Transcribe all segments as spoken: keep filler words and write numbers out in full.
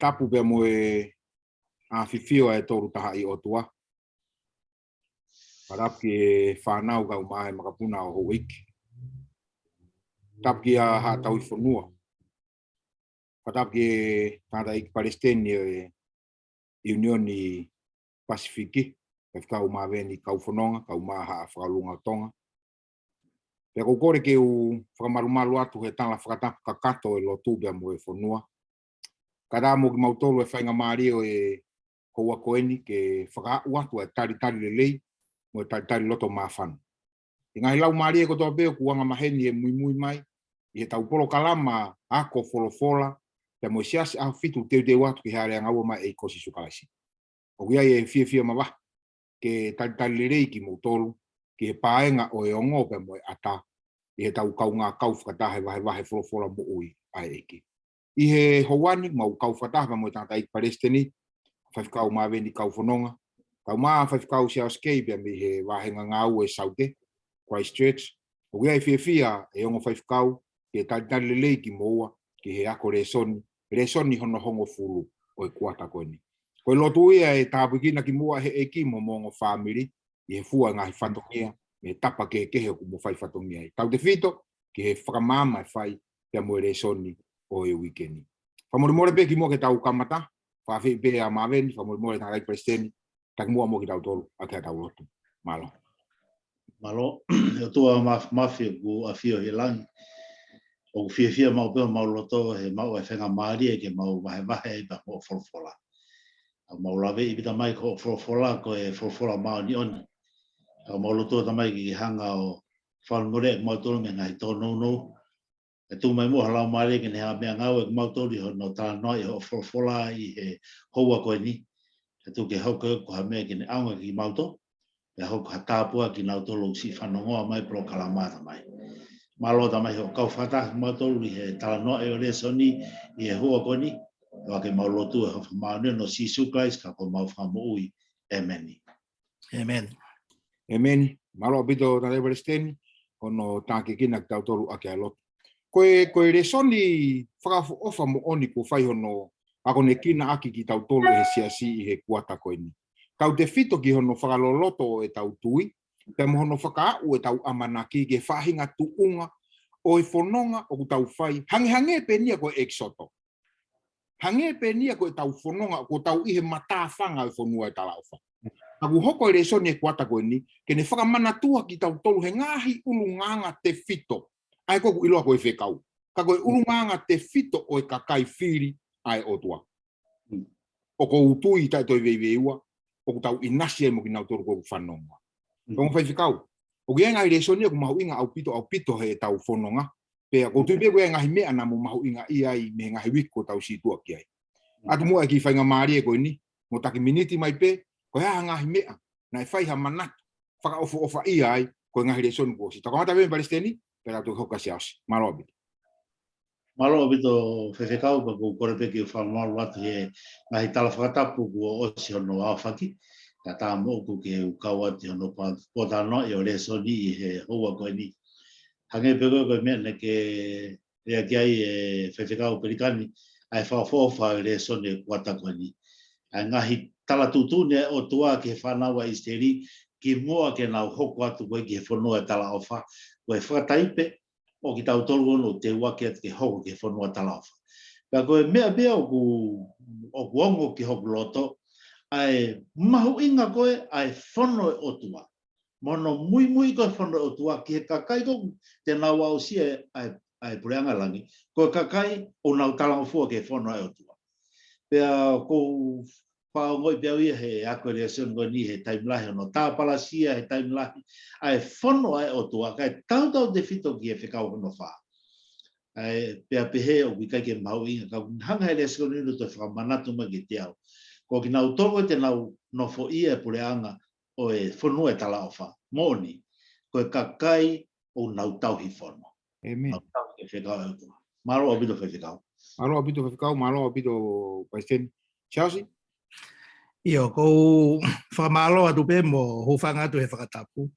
Tapu pea mo e ʻafifio ʻa e Tolu Tahaʻi ʻOtua. Fakatapu ki he fānau kae ʻumaʻā e makapuna ʻo houʻeiki. Tapu ki he Haʻa Tauhi Fonua. Fakatapu ki he tangataʻeiki palesiteni ʻo e ʻIunioni Pasifiki, Faifekau Maveni Kaufononga, kae ʻumaʻā Haʻa Fakaʻulunga ʻo Tonga. Pea ʻoku ou kole ke u fakamalumalu atu he tala fakatapu kakato ʻo e lotu pea mo e fonua. Kae ʻatā mo kimautolu e faingamālie ʻo e houa ko eni ke fakaaʻu atu e talitali lelei mo e talitali loto māfana ʻi he ngaahi laumālie kotoa pē ʻoku angamaheni he muimui mai ʻi heʻetau polokalama ako folofola pea mo e Siasi ʻAhofitu teuteu atu ki he Hāʻele ʻAngaua mai ʻa e ʻEiki ko Sīsū Kalaisi. ʻOku ʻi ai e fiefia mavahe ke talitali lelei kimoutolu ki he paenga ʻo e ongo pea mo e ʻata ʻi heʻetau kaungā kau fakataha he vahevahe folofola moʻui ʻa e ʻEiki. ʻI he houa ni, mau kau fakataha pea mo e tangataʻeiki palesiteni, Faifekau Maveni Kaufononga, kae ʻumaʻā Faifekau Siaosi Kei pea mei he vāhenga ngāue Saute, Christchurch. ʻOku ʻi ai e fiefia ʻe ongo faifekau ke talitali lelei kimoua ki he ako lēsoni, lēsoni hono hongofulu ʻo e kuata ko eni. Ko e lotu ia ʻe tāpuekina kimoua ʻe he ʻEiki mo homo ongo fāmili ʻi he fua e ngaahi fatongia mei he tapa kehekehe ʻoku mo fai fatongia ai. Tautefito ki he fakamaama ʻe fai pea mo e lēsoni ʻo e uike ni. Fakamolemole pē kimuʻa ke tau kamata, fakaafeʻi pē ʻa Maveni, fakamolemole tangataʻeiki palesiteni, taki muʻa mo kitautolu ʻaki haʻatau lotu. Mālō. Mālō, ʻOtua Māfimafi ʻoku ʻafio ʻi langi. ʻOku fiefia maʻu pē homau loto he maʻu e faingamālie ke mau vahevahe ai pea mo hoʻo folofola. ʻOku mau laveʻi ʻaupito mai ko hoʻo folofola ko e folofola māʻoniʻoni. ʻOku mau lotu atu mai ke ke hanga ʻo fakamolemoleʻi kimautolu mei he ngaahi tōnounou. ʻE tuku mai muʻa ho Laumālie ke ne hanga ʻo meʻangāueʻi kimautolu ʻi hono talanoaʻi hoʻo folofola ʻi he houa ko eni. ʻE tuku ke hoko ko ha meʻa ke ne ʻaonga kiate kimautolu, pea hoko ko ha tāpuaki kiate kinautolu ʻoku siʻi fanongoa mai polokalama, Tamai. Mālō Tamai hoʻo kau fakataha kimautolu ʻi he talanoaʻi ʻo e lēsoni ʻi he houa ko eni. ʻOku mau lotu ʻi he huafa māʻoniʻoni ʻo Sīsū Kalaisi ko homau Fakamoʻui. ʻĒmeni. ʻĒmeni. ʻĒmeni. Mālō ʻaupito tangataʻeiki palesiteni hono tākiekina kitautolu ʻaki ʻa e lotu. Ko e, ko e lēsoni fakaʻofoʻofa moʻoni kuo fai hono akonekina ʻaki kitautolu ʻe he siasi ʻi he kuata ko eni. Tautefito ki hono fakaloloto ʻo ʻetau tui, pea mo hono fakaaʻu ʻetau ʻamanaki ki he faʻahinga tuʻunga ʻo e fononga ʻoku tau fai, hangehangē pē ʻeni ia ko e ʻEkisoto. Hangē pē ʻeni ia ko ʻetau fononga, ʻoku tau ʻi he matāfanga ʻo e fonua ʻo e talaʻofa. Ka kuo hoko e lēsoni ʻi he kuata ko eni, ke ne fakamanatua kitautolu he ngaahi ʻulungaanga tefito. ʻA ia ko ʻeku ʻiloa ko e fekau. Ka ko e ʻulungaanga tefito ʻo e kakai fili ʻa e ʻOtua. ʻOku ou tui taʻe toe veiveiua, ʻoku tau ʻinasi ai mo kinautolu ʻoku fanongo. Ongo faifekau, ʻoku ʻi ai e ngaahi lēsoni ʻoku mahuʻinga ʻaupito, ʻaupito heʻetau fononga. Pea ʻoku ou tui pē ʻoku ʻi ai e ngaahi meʻa naʻa mo mahuʻingaʻia ai mei he ngaahi uike kuo tau situʻa ki ai. ʻAtu muʻa e kiʻi faingamālie ko eni, mo taki miniti mai pē, ko e hā ha ngaahi meʻa naʻe fai ha manatu fakaʻofoʻofaʻia ai ko e ngaahi lēsoni kuo ʻosi. Tau kamata pē mei palesiteni, pea tau toki hoko kia Siaosi. Mālō ʻaupito. Mālō ʻaupito faifekau, pea ʻoku ou kole pē ke u fakamalumalu atu he ngaahi tala fakatapu kuo ʻosi hono aofaki. Kae ʻatā moʻoku ke u kau atu ʻi hono pōtalanoaʻi ʻo e lēsoni ʻi he houa ko eni. Hangē pē ko e, ko e meʻa naʻe lea ki ai ʻa e faifekau Pelikani, ʻa e fakaʻofoʻofa ʻo e lēsoni ʻo e kuata ko eni. ʻA e ngaahi tala tuʻutuʻuni ʻa e ʻOtua ki he fānau ʻa ʻIsileli, kimuʻa ke nau hoko atu ko ē ki he fonua ʻo e talaʻofa, ko e fakataipe ʻo kitautolu ʻoku teu ʻaki atu ke hoko ki he fonua talaʻofa. Pea ko e meʻa pē ʻoku, ʻoku ongo ki hoku loto, ʻa e mahuʻinga ko ē ʻa e fono ʻo e ʻOtua. Mo hono muimui ko ē fono ʻo e ʻOtua ki he kakai ʻoku te nau aʻusia ʻa e, ʻa e puleʻanga ʻo langi. Ko e kakai ʻoku nau talangofua ki he fono ʻo e ʻOtua. Pea ʻoku ou faʻa ongoʻi pē au ia he ako e lēsoni ko eni he taimi lahi hono tāpalasia he taimi lahi ʻa e fono ʻa e ʻOtua kae tautautefito ki he fekau hono fā. ʻA e pea pehē ʻoku ʻikai ke mahuʻinga ka ʻoku hanga he lēsoni ʻo toe fakamanatu mai kiate au. Ko kinautolu ʻoku te nau nofoʻia e puleʻanga ʻo e fonua ʻo e talaʻofa. Moʻoni, ko e kakai ʻoku nau tauhi fono. ʻĒmeni. Nau tauhi e fekau ʻa e ʻOtua. Mālō ʻaupito faifekau. Mālō ʻaupito faifekau, mālō ʻaupito palesiteni. Siaosi? ʻIo, ʻoku ou fakamālō atu pē mo hūfanga atu he fakatapu.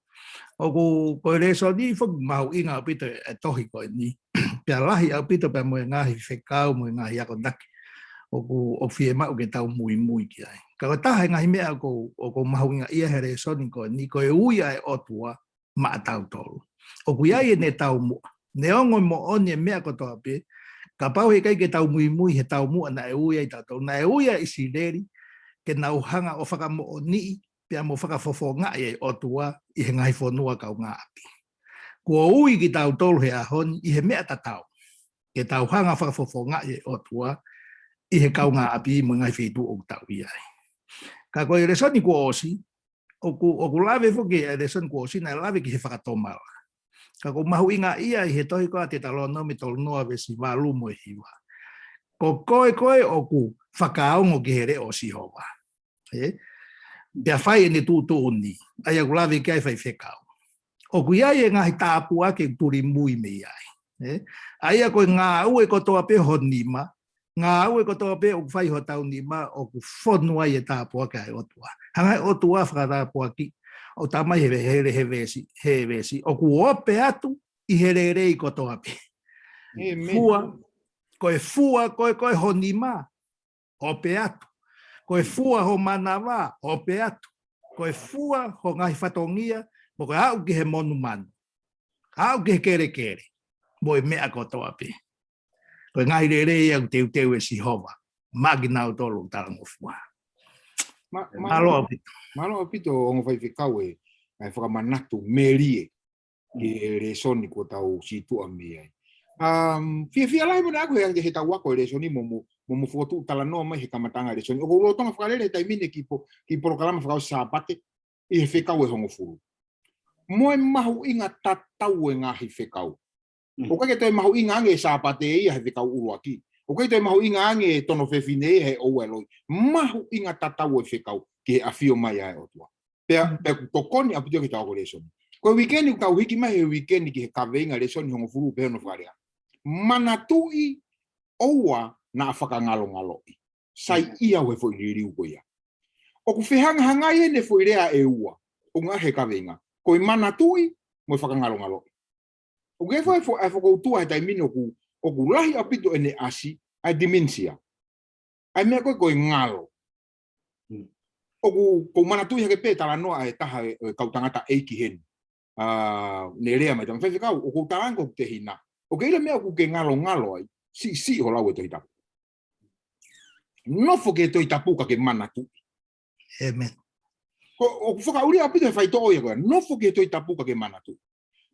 ʻOku, ko e lēsoni foki mahuʻinga ʻaupito e tohi ko eni. Pea lahi ʻaupito pea mo e ngaahi fekau, mo e ngaahi akonaki. ʻoku, ʻoku fiemaʻu ke tau muimui ki ai. Ka ko e taha e ngaahi meʻa ʻoku, ʻoku mahuʻinga ia he lēsoni ko eni, ko e ui ʻa e ʻOtua maʻatautolu. ʻOku ʻi ai ʻene taumuʻa. Neongo e moʻoni e meʻa kotoa pē, kapau heʻikai ke tau muimui he taumuʻa naʻe ui ai tautolu. Naʻe ui ʻa ʻIsileli ke nau hanga ʻo fakamoʻoniʻi pea mo fakafofongaʻi e ʻOtua ʻi he ngaahi fonua kaungāʻapi. Kuo ui kitautolu he ʻaho ni ʻi he meʻa tatau ke tau hanga fakafofongaʻi e ʻOtua ʻi he kaungāʻapi mo e ngaahi feituʻu ʻoku tau ʻi ai. Ka ko e lēsoni kuo ʻosi, ʻoku, ʻoku lave foki e lēsoni kuo ʻosi naʻe lave ki he fakatomala. Ka ʻoku mahuʻinga ia ʻi he tohi ko ē ʻa Teutalōnome tolu noa veesi valu mo e hiva. Ko koe ko ē ʻoku fakaongo ki he leʻo ʻo Sihova. Ē? Pea fai ʻene tuʻutuʻuni. ʻA ia ʻoku lave ki ai e faifekau. ʻOku ʻi ai e ngaahi tāpuaki ʻoku tuli mui mei ai. Ē? ʻA ia ko e ngāue kotoa pē ho nima, ngāue kotoa pē ʻoku fai hotau nima ʻoku fonu ai e tāpuaki ʻa e ʻOtua. Hanga ʻe he ʻOtua fakatāpuakiʻi, ʻo talamai he, he, he veesi, he veesi. ʻOku ope atu ʻi he lelei kotoa pē. ʻĒmeni. Fua, ko e fua, ko e, ko e ho nima, ope atu. Ko e fua ho manava, ope atu. Ko e fua ho ngaahi fatongia, mo ko e aʻu ki he monumanu. Aʻu ki he kelekele. Mo e meʻa kotoa pē. Ko e ngaahi lelei ia ʻoku teuteu ʻe Sihova maʻa kinautolu ʻoku talangofua. Ma-, ma-, Mālō ʻaupito. Mālō ʻaupito ongo faifekau e, e fakamanatu melie ki he lēsoni kuo tau situʻa mei ai. Um, fiefia lahi mo ʻeku he, he tau ako e lēsoni mo, mo, mo, mo fokotuʻu talanoa mai he kamataʻanga e lēsoni. ʻOku ou lolotonga fakalele he taimi ni ki po-, ki polokalama fakaʻosi Sāpate, ʻi he fekau ʻe hongofulu. Mo e mahuʻinga tatau e ngaahi fekau. Mm. ʻOku ʻikai ke toe mahuʻinga ange e Sāpate ia he fekau ʻuluaki. ʻOku ʻikai toe mahuʻinga ange e tono fefine ia he ʻoua ʻe loi. Mahuʻinga tatau e fekau ki he ʻafio mai ʻa e ʻOtua. Pea, mm, pea ʻoku tokoni ʻaupito ki he tau ako lēsoni. Ko e uike ni ʻoku tau hiki mai he uike ni ki he kaveinga lēsoni hongofulu pea hono fakalea. Manatuʻi ʻoua naʻa fakangalongaloʻi. Sai, mm, ia ʻo e foʻi liliu ko ia. ʻOku fehangahangai ʻene foʻi lea ʻe ua. ʻUhinga he kaveinga. Ko e manatuʻi mo e fakangalongaloʻi. ʻOku ʻi ai e fo-, e fo-, e fokoutua he taimi ni ʻoku, ʻoku lahi ʻaupito ʻene ʻasi, ʻa e dementia. ʻA e meʻa ko ē ko e ngalo. Mm. ʻOku, ʻoku ou manatuʻi hake pē talanoa ʻa e taha e, e kau tangata ʻeiki heni. ʻA, ne lea mai tama faifekau, ʻoku ou talaange ko hoku tehina. ʻOku ke ʻilo e meʻa ʻoku ke ngalongalo ai, siʻisiʻi ho lau e Tohi Tapu. Nofo ki he Tohi Tapu ka ke manatuʻi. ʻĒmeni. Ko, ʻoku fakaʻulia ʻaupito he faitoʻo ia ko ē. Nofo ki he Tohi Tapu ka ke manatuʻi.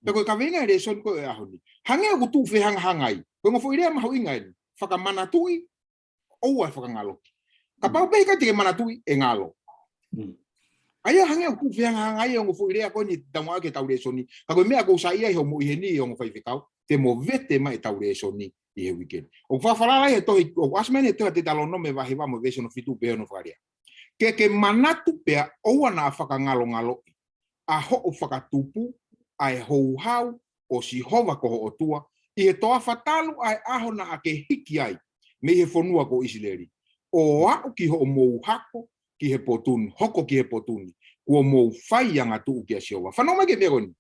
Pea ko e kaveinga e lēsoni ko ē ʻo e ʻaho ni. Hangē ʻoku tuʻu fehangahangai. Ko e ongo foʻi lea mahuʻinga eni. Fakamanatuʻi, ʻoua ʻe fakangaloʻi. Kapau, mm, pē ʻikai te ke manatuʻi, ʻe ngalo. Mm. ʻA ia hangē ʻoku tuʻu fehangahangai e ongo foʻi lea ko eni tau ngāue ki he tau lēsoni. Ka ko e meʻa ʻoku ou saiʻia ai hoʻo moʻui heni ʻi he ongo faifekau. Te mo vete mai e tau lēsoni ʻi he uike ni. ʻOku fakafalala he tohi, ʻoku ʻasi mai ʻi he tohi ʻa Teutalōnome vahe hiva mo e veesi hono fitu pea hono fakalea. Ke ke manatu pea ʻoua naʻa fakangalongaloʻi ʻa hoʻo fakatupu, ʻa e houhau ʻo Sihova ko ho ʻOtua, ʻi he toafa talu ʻa e ʻaho naʻa ke hiki ai mei he fonua ko ʻIsileli, ʻo aʻu ki hoʻomou hako ki he potu ni, hoko ki he potu ni, kuo mou fai angatuʻu kia Sihova. Fanongo mai ki he meʻa ko eni.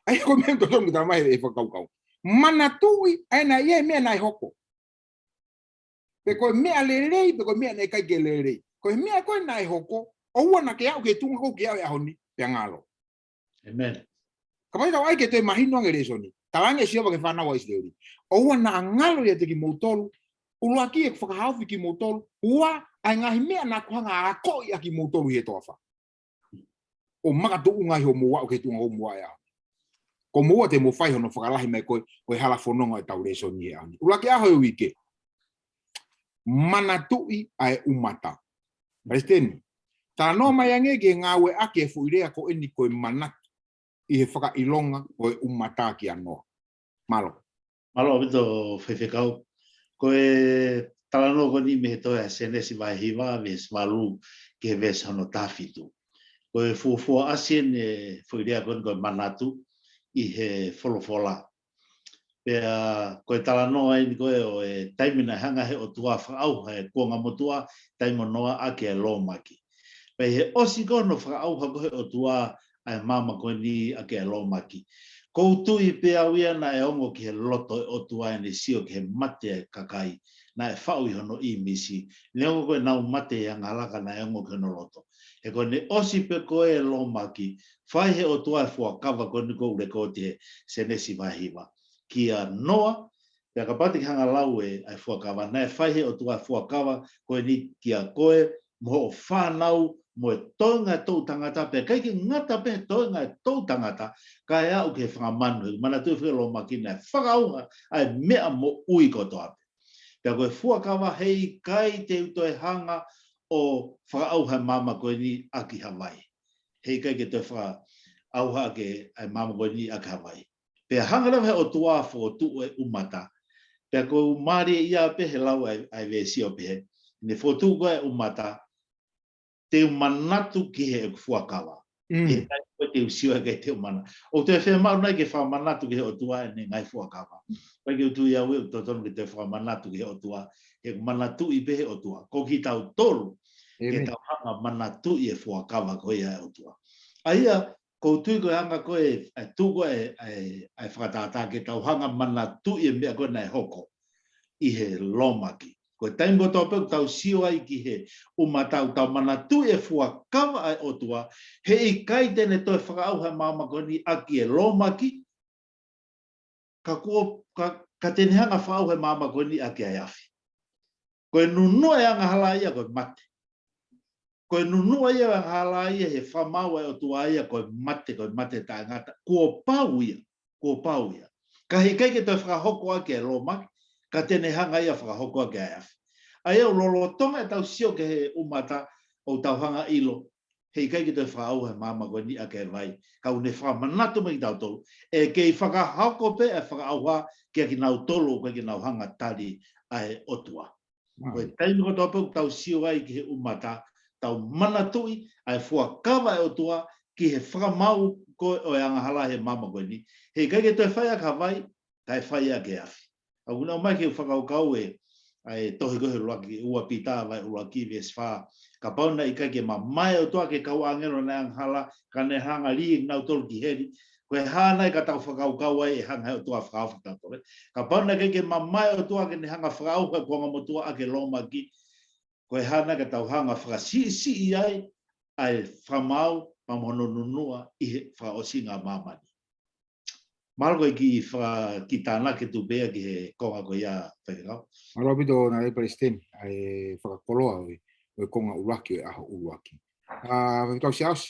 ʻA ia ko e meʻa totonu ke talamai ʻe he fakakaukau. Manatuʻi ʻa e naʻe ʻi ai e meʻa naʻe hoko. Pe ko e meʻa lelei, pe ko e meʻa naʻe ʻikai ke lelei. Ko e meʻa ko ē naʻe hoko, ʻoua naʻa ke aʻu ki he tuʻunga ko ē ʻoku ke aʻu he ʻaho ni, pea ngalo. ʻĒmeni. Kapau te tau ʻai ke toe mahino ange e lēsoni. Talaange ʻe Sihova ki he fānau ʻa ʻIsileli. ʻOua naʻa ngalo ʻiate kimoutolu, ʻuluaki ʻeku fakahaofi kimoutolu, ua, ʻa e ngaahi meʻa naʻa ku hanga ʻo akoʻi ʻa kimoutolu ʻi he toafa. ʻO makatuʻunga ai hoʻomou aʻu ki he tuʻunga ʻoku mou ʻi ai. Ko moua te mou fai hono fakalahi mai ko ē, ko e hala fononga ʻo e tau lēsoni he ʻaho ni. ʻUluaki ʻaho e uike. Manatuʻi ʻa e ʻumata. Palesiteni, talanoa mai ange ki he ngāueʻaki e foʻi lea ko eni ko e manatu ʻi he fakaʻilonga ʻo e ʻumata kia Noa. Mālō. Mālō ʻaupito faifekau. Ko e talanoa ko eni mei he tohi ʻa Sēnesi vahe hiva, veesi valu ki he veesi hono taha fitu. Ko e fuofua ʻasi eni e foʻi lea ko eni ko e manatu ʻi he folofola. Pea ko e talanoa eni ko ē ʻo e taimi naʻe hanga ʻe he ʻOtua ʻo fakaʻauha e kuonga motuʻa, taimi ʻo Noa ʻaki e lōmaki. Pea ʻi he ʻosi ko ē hono fakaʻauha ko ē ʻe he ʻOtua ʻa e māmani ko eni ʻaki e lōmaki, Ko u tui pē au ia naʻe ongo ki he loto ʻo e ʻOtua ʻene sio ki he mate ʻa e kakai naʻe faʻu ʻi hono ʻīmisi, neongo ko ʻenau mate ʻi he angahala ka naʻe ongo ki hono loto. He ko ʻene ʻosi pē ko ē e lōmaki, fai ʻe he ʻOtua e fuakava ko eni ʻoku lekooti he Sēnesi vahe hiva kia Noa, pea kapau te ke hanga ʻo lau e, ʻa e fuakava, naʻe fai ʻe he ʻOtua e fuakava ko eni kia koe, mo hoʻo fānau, mo e toenga ʻo e toʻu tangata, pea ʻikai ke ngata pē he toenga ʻo e toʻu tangata, kae aʻu ki he fanga manu, he manatuʻi ʻe he lōmaki naʻe fakaʻauha ʻa e meʻa moʻui kotoa pē. Pea ko e fuakava, heʻikai te u toe hanga ʻo fakaʻauha e maama ko eni ʻaki ha vai. Heʻikai ke toe fakaʻauha ʻaki ʻa e maama ko eni ʻaki ha vai. Pea hanga leva ʻe he ʻOtua ʻo fokotuʻu e ʻumata. Pea ko u mālie ia pē he lau ʻa e, ʻa e veesi ʻo pehē, ne fokotuʻu ko ē e ʻumata, te u manatu ki heʻeku fuakava. Mm. He ʻikai ko e te u sio ai kae te u mana-, ʻoku toe fiemaʻu nai ke fakamanatu ki he ʻOtua ʻene ngaahi fuakava? ʻIkai ke u tui au ʻe totonu ke toe fakamanatu ki he ʻOtua, he ʻoku manatuʻi pē ʻe he ʻOtua. Ko kitautolu, ke, ʻēmeni, tau hanga ʻo manatuʻi e fuakava ko ia ʻa e ʻOtua. ʻA ia, ko u tui ko e hanga ko ē, ʻa e tuʻu ko ē, ʻa e, ʻa e fakatātā ke tau hanga ʻo manatuʻi e meʻa ko ē naʻe hoko ʻi he lōmaki. Ko e taimi kotoa pē ʻoku tau sio ai ki he ʻumata, ʻoku tau manatuʻi e fuakava ʻa e ʻOtua, heʻikai te ne toe fakaʻauha e maama ko eni ʻaki e lōmaki, ka kuo, ka, ka te ne hanga ʻo fakaʻauha e maama ko eni ʻaki ʻa e afi. Ko e nunuʻa e angahala ia ko e mate. Ko e nunuʻa ia e angahala ia he fakamaau ʻa e ʻOtua ia ko e mate, ko e mate taʻengata. Kuo pau ia, kuo pau ia. Ka heʻikai ke toe fakahoko ʻaki e lōmaki, ka te ne hanga ia ʻo fakahoko ʻaki ʻa e afi. ʻA ia ʻoku lolotonga ʻetau sio ki he ʻumata ʻoku tau hanga ʻo ʻilo, heʻikai ke toe fakaʻauha e maama ko eni ʻaki e vai, ka ʻoku ne fakamanatu mai kiate kitautolu, ʻe kei fakahoko pē ʻa e fakaʻauha kiate kinautolu ʻoku ʻikai ke nau hanga ʻo tali ʻa e ʻOtua. Ko e taimi kotoa pē ʻoku tau sio ai ki he ʻumata, tau manatuʻi ʻa e fuakava ʻa e ʻOtua ki he fakamaau ko ē ʻo e angahala he maama ko eni. Heʻikai ke toe fai ʻaki ha vai, kae fai ʻaki e afi. ʻOku ou ʻomai ke u fakakaukau e, ʻa e tohi ko ē he ʻuluaki, ua Pita vahe ʻuluaki veesi fā. Kapau naʻe ʻikai ke mamae e ʻOtua ki he kau ʻāngelo naʻe angahala, ka ne hanga ʻo lī kinautolu ki heli, ko e hā nai ka tau fakakaukau ai ʻe hanga ʻe he ʻOtua ʻo fakaʻauha kitautolu? Kapau naʻe ʻikai ke mamae e ʻOtua ke ne hanga ʻo fakaʻauha e kuonga motuʻa ʻaki e lōmaki, ko e hā nai ka tau hanga ʻo fakasiʻisiʻi ai ʻa e fakamaau pea mo hono nunuʻa ʻi he fakaʻosinga ʻo māmani? Mālō ko e kiʻi faka-, kiʻi tānaki atu pē ia ki he konga ko ia, Faifekau. Mālō ʻaupito, Honourable Palesiteni, ʻa e fakakoloa ʻo e, ʻo e konga ʻuluaki ʻo e ʻaho ʻuluaki. ʻA, Faifekau Siaosi,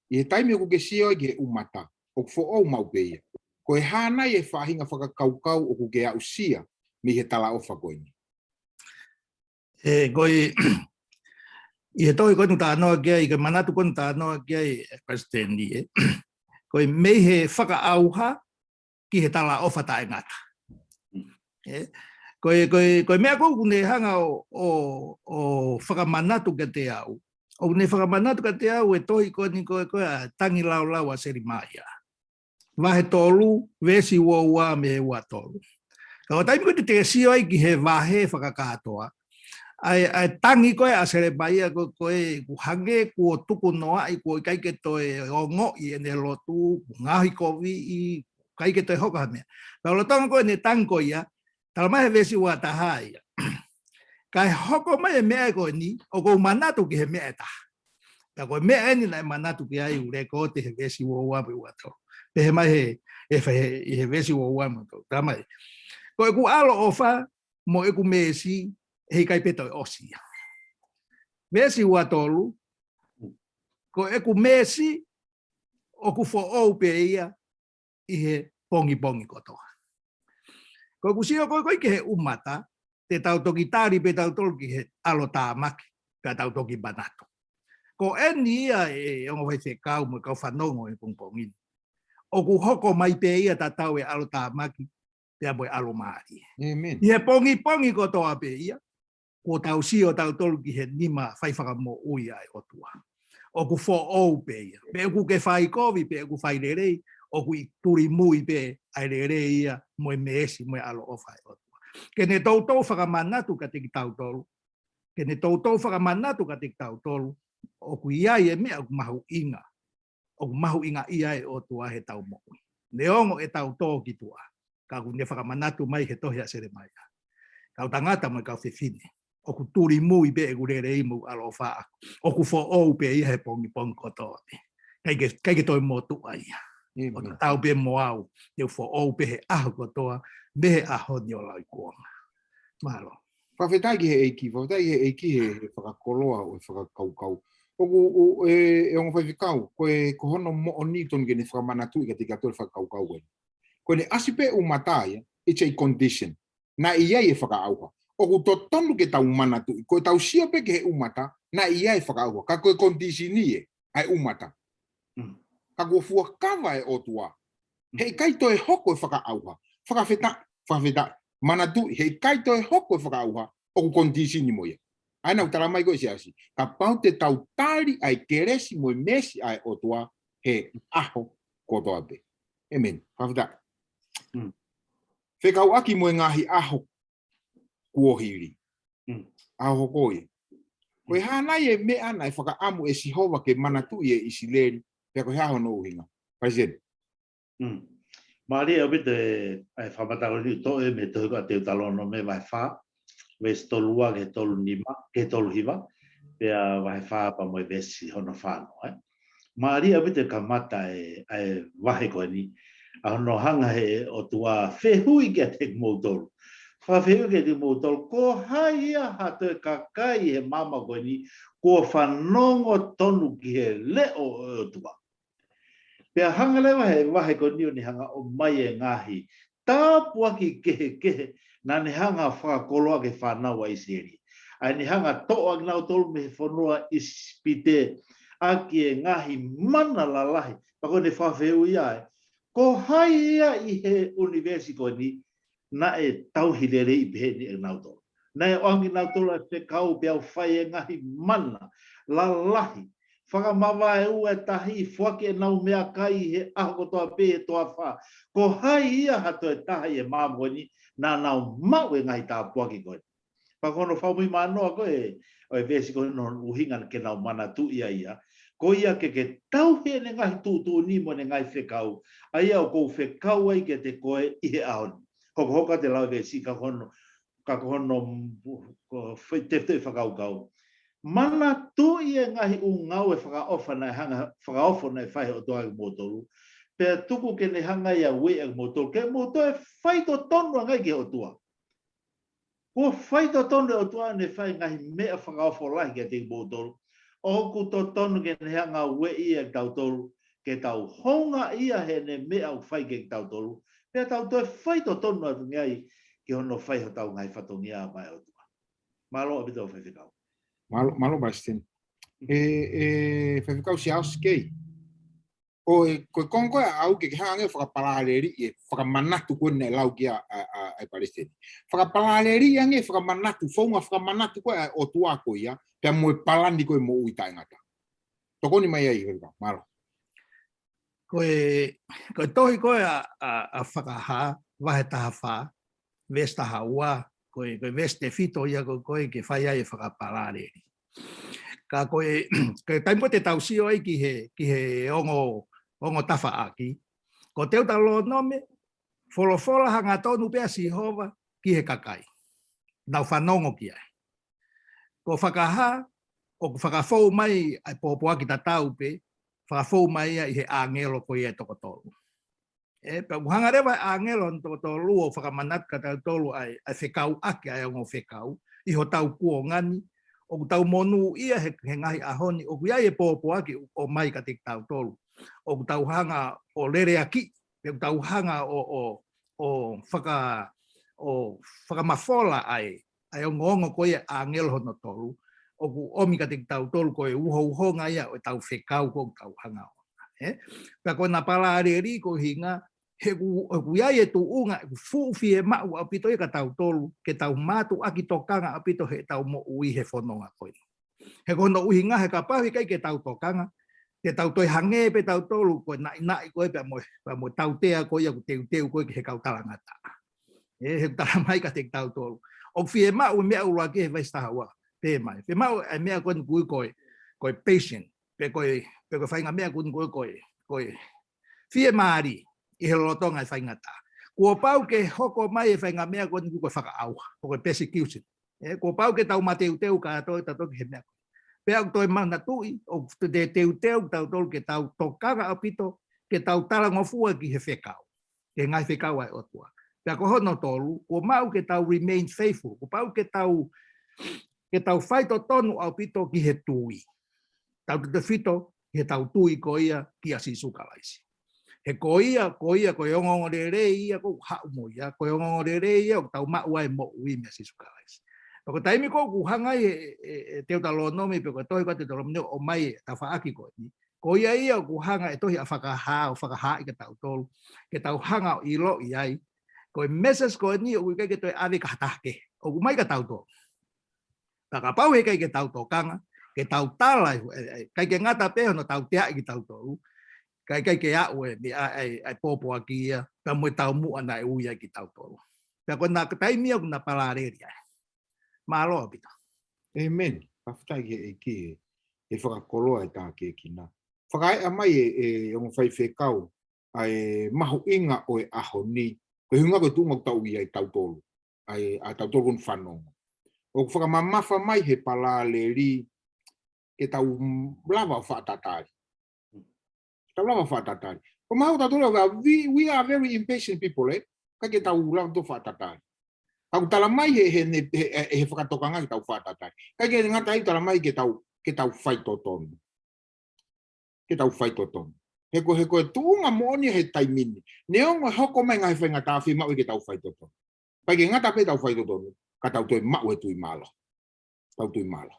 ʻi he taimi ʻoku ke sio ai ki he ʻumata, ʻoku foʻou maʻu pē ia. Ko e hā nai e faʻahinga fakakaukau ʻoku ke aʻusia mei he talaʻofa ko eni? ʻE, ko e, ʻi he tohi ko eni ʻoku talanoa ki ai, ko e manatu ko eni ʻoku talanoa ki ai, ʻe Palesiteni, ʻe. Ko e mei he fakaʻauha ki he talaʻofa taʻengata. ʻE, ko e, ko e, ko e meʻa ko ē ʻoku ne hanga ʻo, ʻo, ʻo fakamanatu kiate au. ʻOku ne fakamanatu kiate au e tohi ko eni ko e, ko e ʻa e Tangilāulau ʻa Selemaia. Vahe tolu, veesi ua ua mei he ua tolu. Ka ko e taimi ko ē te te sio ai ki he vahe fakakātoa, ʻa e, ʻa e tangi ko ē ʻa Selemaia ko, ko e ʻoku hangē kuo tukunoaʻi, kuo ʻikai ke toe ongoʻi ʻene lotu, kuo ngaohikoviʻi, ʻikai ke toe hoko ha meʻa. Ka lolotonga ko ē ʻene tangi ko ia, talamai he veesi ua taha ia, kae hoko mai e meʻa ko eni, ʻoku ou manatu ki he meʻa ʻe taha. Ka ko e meʻa eni naʻe manatu ki ai ʻoku lekooti he veesi ua ua mei he ua tolu. Pehē mai he, he, he, he veesi ua ua mei he ua tolu. Talamai, ko ʻeku ʻaloʻofa mo ʻeku meesi, heʻikai pē toe ʻosi ia. Veesi ua tolu, ko ʻeku meesi, ʻoku foʻou pē ia ʻi he pongipongi kotoa. Ko ʻeku sio ko ē ko ē ki he ʻumata, te tau toki tali pē tautolu ki he ʻalotāmaki, ka tau toki manatu. Ko eni ia, ʻe ongo faifekau mo e kau fanongo he pongipongi ni, ʻoku hoko mai pē ia tatau e ʻalotāmaki pea mo e ʻalomālie. ʻĒmeni. ʻI he pongipongi kotoa pē ia, kuo tau sio tautolu ki he nima fai fakamoʻui ʻa e ʻOtua. ʻOku foʻou pē ia. Pe ʻoku ke fai kovi, pe ʻoku fai lelei, ʻoku ʻi tulimui pē ʻa e lelei ia mo e meesi mo e ʻaloʻofa ʻa e ʻOtua. Ke ne toutou fakamanatu kiate kitautolu. Ke ne toutou fakamanatu kiate kitautolu. ʻOku ʻi ai e meʻa ʻoku mahuʻinga. ʻOku mahuʻingaʻia e ʻOtua he tau moʻui. Neongo ʻetau tō ki tuʻa, ka ʻoku ne fakamanatu mai he tohi ʻa Selemaia, kau tangata mo e kau fefine, ʻoku tulimui pē ʻeku lelei mo ʻaloʻofa ʻaku, ʻoku foʻou pē ia he pongipongi kotoa pē. ʻIkai ke, ʻikai ke toe motuʻa ia. ʻOku tatau pē mo au, te u foʻou pē he ʻaho kotoa, mei he ʻaho ni ʻo lauikuonga. Mālō. Fakafetaʻi ki he ʻEiki, fakafetaʻi ki he ʻEiki he, he fakakoloa ʻo e fakakaukau. ʻOku, ʻo, e, e ongo faifekau, ko e, ko hono moʻoni tonu ke ne fakamanatu ʻi ka te kato e fakakaukau eni. Ko ʻene ʻasi pē ʻumata ia, it's a condition. Naʻe ʻi ai e fakaʻauha. ʻOku totonu ke tau manatuʻi, ko ʻetau sio pē ki he ʻumata, naʻe ʻi ai e fakaʻauha. Ka ko e condition ē, ʻa e ʻumata. Ka kuo fuakava e ʻOtua. He ʻikai toe hoko e fakaʻauha. Fakafetaʻi, fakafetaʻi. Manatuʻi, he ʻikai toe hoko e fakaʻauha, ʻoku condition mo ia. ʻA ia naʻa ku tala mai ko e siasi. Kapau te tau tali ʻa e kelesi mo e meesi ʻa e ʻOtua he ʻaho kotoa pē. ʻĒmeni. Fakafetaʻi. Fekauʻaki mo e ngaahi ʻaho kuo hili. ʻAho hoko ia. Ko e hā nai e meʻa naʻe fakaʻamu ʻe Sihova ke manatuʻi ʻe ʻIsileli, pea ko e hā hono ʻuhinga. Palesiteni. Mālie ʻaupito e, ʻa e fakamatala ni ʻoku toʻo mei he tohi ko ia ʻa Teutalōnome vahe fā, veesi tolu ua ki he tolu nima, ki he tolu hiva, pea vahe fā pea mo e veesi hono fā noa, ē. Mālie ʻaupito e kamata e, ʻa e vahe ko eni, ʻa hono hanga he ʻOtua fehuʻi kiate kimoutolu. Fakafehuʻi kiate kimoutolu, ko hai ia ha toe kakai he māmani ko eni, kuo fanongo tonu ki he leʻo ʻo e ʻOtua. Pea hanga leva he vahe ko eni ʻo ne hanga ʻomai e ngaahi tāpuaki kehekehe, naʻa ne hanga fakakoloa ki he fānau ʻa ʻIsileli. ʻA ia ne hanga toʻo ʻakinautolu mei he fonua ʻIsipite, ʻaki e ngaahi mana lalahi, pea ko ʻene fakafehuʻi ia ē, ko hai ia ʻi he ʻunivēsi ko eni, naʻe tauhi lelei pehē ni ʻe nautolu. Naʻe ʻoange nautolu ʻa e fekau pea u fai e ngaahi mana lalahi. Fakamavaeua e tahi, foaki ʻenau meʻakai he ʻaho kotoa pē he toafa. Ko hai ia ha toe taha ʻi he māmani ko eni, naʻa nau maʻu e ngaahi tāpuaki ko eni. Pea ko hono fakamuimui manoa ko ē, ʻo e veesi ko eni ʻuhinga ke nau manatuʻi ai ia. Ko ia ke ke tauhi ʻene ngaahi tuʻutuʻuni mo ʻene ngaahi fekau. ʻA ia ʻoku ou fekau ai kiate koe ʻi he ʻaho ni. Hokohoko atu e lau e veesi ka ko hono, ka ko hono, ko fai tefitoʻi fakakaukau. Manatuʻi e ngaahi ʻū ngāue fakaʻofa naʻe hanga, fakaofo naʻe fai he ʻOtua kiate kimoutolu. Pea tuku ke ne hanga ia ʻo ueʻi ʻakimoutolu. Ke mou toe faitotonu ange ki he ʻOtua. Kuo faitotonu e ʻOtua ʻene fai ngaahi meʻa fakaofo lahi kiate kimoutolu. ʻOku totonu ke ne hanga ʻo ueʻi ʻa kitautolu, ke tau houngaʻia heʻene meʻa ʻoku fai kiate kitautolu. Pea tau toe faitotonu atu ngai ki hono fai hotau ngaahi fatongia maʻa e ʻOtua. Mālō ʻaupito faifekau. Mālō, mālō Palesiteni. ʻE, ʻe, faifekau Siaosi Kei. ʻO e, ko e konga ko ē ʻa au ke ke hanga ange ʻo fakapalaleli e fakamanatu ko ē naʻe lau ki ai ʻa, ʻa, ʻa e Palesiteni. Fakapalaleli ange e fakamanatu, founga fakamanatu ko ē ʻa e ʻOtua ko ia, pea mo e palani ko ē moʻui taʻengata. Tokoni mai ai, faifekau, mālō. Ko e, ko e tohi ko ē ʻa, ʻa, ʻa Fakahā, vahe taha fā, veesi taha ua, ko e, ko e veesi tefito ia ko ē ke fai ai e fakapalaleli. Ka ko e, ko e taimi ko ē te tau sio ai ki he, ki he ongo, ongo tafaʻaki. Ko Teutalōnome, folofola hangatonu pē ʻa Sihova ki he kakai. Nau fanongo ki ai. Ko Fakahā, ʻoku fakafou mai ʻa e pōpoaki tatau pē, fakafou mai ia ʻi he ʻāngelo ko ia ʻe toko tolu. ʻE, pea ʻoku hanga leva e ʻāngelo hono toko tolu ʻo fakamanatu kiate kitautolu ʻa e, ʻa e fekauʻaki ʻa e ongo fekau, ʻi hotau kuonga ni, ʻoku tau monūʻia he, he ngaahi ʻaho ni, ʻoku ʻi ai e pōpoaki ʻoku ʻomai kiate kitautolu. ʻOku tau hanga ʻo leleakiʻi, pea ʻoku tau hanga ʻo, ʻo, ʻo faka-, ʻo fakamafola ʻa e, ʻa e ongoongo ko ia ʻa e ʻāngelo hono tolu, ʻoku ʻomi kiate kitautolu ko e uhouhonga ia ʻo ʻetau fekau ko ē ʻoku tau hanga ʻo ʻomai, ē? Pea ko ʻena palaleli ko e ʻuhinga, he ʻoku, ʻoku ʻi ai e tuʻunga, ʻoku fuʻu fiemaʻu ʻaupito ia kiate kitautolu, ke tau mātuʻaki tokanga ʻaupito heʻetau moʻui he fononga ko eni. He ko hono ʻuhinga he kapau he ʻikai ke tau tokanga, te tau toe hangē pē tautolu ko e naʻinaʻi ko ē pea mo, pea mo e tautea ko ia ʻoku teuteu ko ē ki he kau talangataʻa. ʻE, he ʻoku tala mai kiate kitautolu. ʻOku fiemaʻu e meʻa ʻuluaki he veesi taha ua. Pehē mai. Fiemaʻu e meʻa ko eni ʻoku ui ko e, ko e patient. Pe ko e, pe ko e faʻahinga meʻa ko eni ʻoku ui ko e, ko e fiemālie. ʻi he lolotonga e faingataʻa. Kuo pau ke hoko mai e faingamālie ko eni ko e fakaʻauha, ko e persecution. ʻE, kuo pau ke tau mateuteu kātoa, kātoa ki he meʻa ko ē. Pea ʻoku toe manatuʻi, ʻoku te teuteu kitautolu ke tau tokanga ʻaupito, ke tau talangofua ki he fekau. Ki he ngaahi fekau ʻa e ʻOtua. Pea ko hono tolu, kuo maʻu ke tau remain faithful. Kuo pau ke tau, ke tau faitotonu ʻaupito ki he tui. Tautautefito ki he tau tui ko ia kia Sīsū Kalaisi. He ko ia, ko ia, ko e ongoongolelei ia ʻoku haʻu mo ia, ko e ongoongolelei ia ʻoku tau maʻu ai e moʻui meia Sīsū Kalaisi. Pea ko e taimi ko ē ʻoku hanga ai e, e, e Teutalōnome, pe ko e tohi ko ē ʻa Teutalōnome ʻo ʻomai e tafaʻaki ko eni. Ko ia ia ʻoku hanga e tohi ʻa Fakahā, ʻo fakahaaʻi kia tautolu, ke tau hanga ʻo ʻiloʻi ai. Ko e message ko eni ʻoku ʻikai ke toe ʻave ki ha taha kehe. ʻOku ʻomai kia tautolu. Pea kapau he ʻikai ke tau tokanga, ke tau tala, e, e, ʻikai ke ngata pē hono tauteaʻi kitautolu, ka ʻikai ke aʻu e, e, e, e pōpoaki ia, pea mo e taumuʻa naʻe ui ai kitautolu. Pea ko e na taimi ia ʻoku na palāleli ai. Mālō ʻaupito. ʻĒmeni. Fakafetaʻi ki he ʻEiki he, he fakakoloa e tākiekina. Fakaeʻa mai e, e ongo faifekau, ʻa e mahuʻinga ʻo e ʻaho ni, ko e ʻuhinga ko e tuʻunga ʻoku tau ʻi ai tautolu, ʻa e, ʻa tautolu ko eni fanongo. ʻOku fakamamafa mai he palāleli ke tau lava ʻo faʻa tatali. Tau lava ʻo faʻa tatali. Ko e mahuʻinga tautolu, we, we are very impatient people, eh? ʻIkai ke tau lava ʻo faʻa tatali. ʻOku tala mai he, he, he, he, he fakatokanga ke tau faʻa tatali. ʻIkai ke ngata ai, tala mai ke tau, ke tau faitotonu. Ke tau faitotonu. He ko, he ko e tuʻunga moʻoni he taimi ni. Neongo e hoko mai e ngaahi faingataʻa, fiemaʻu ke tau faitotonu. ʻIkai ke ngata pē tau faitotonu, ka tau toe maʻu e tui mālohi. Tau tui mālohi.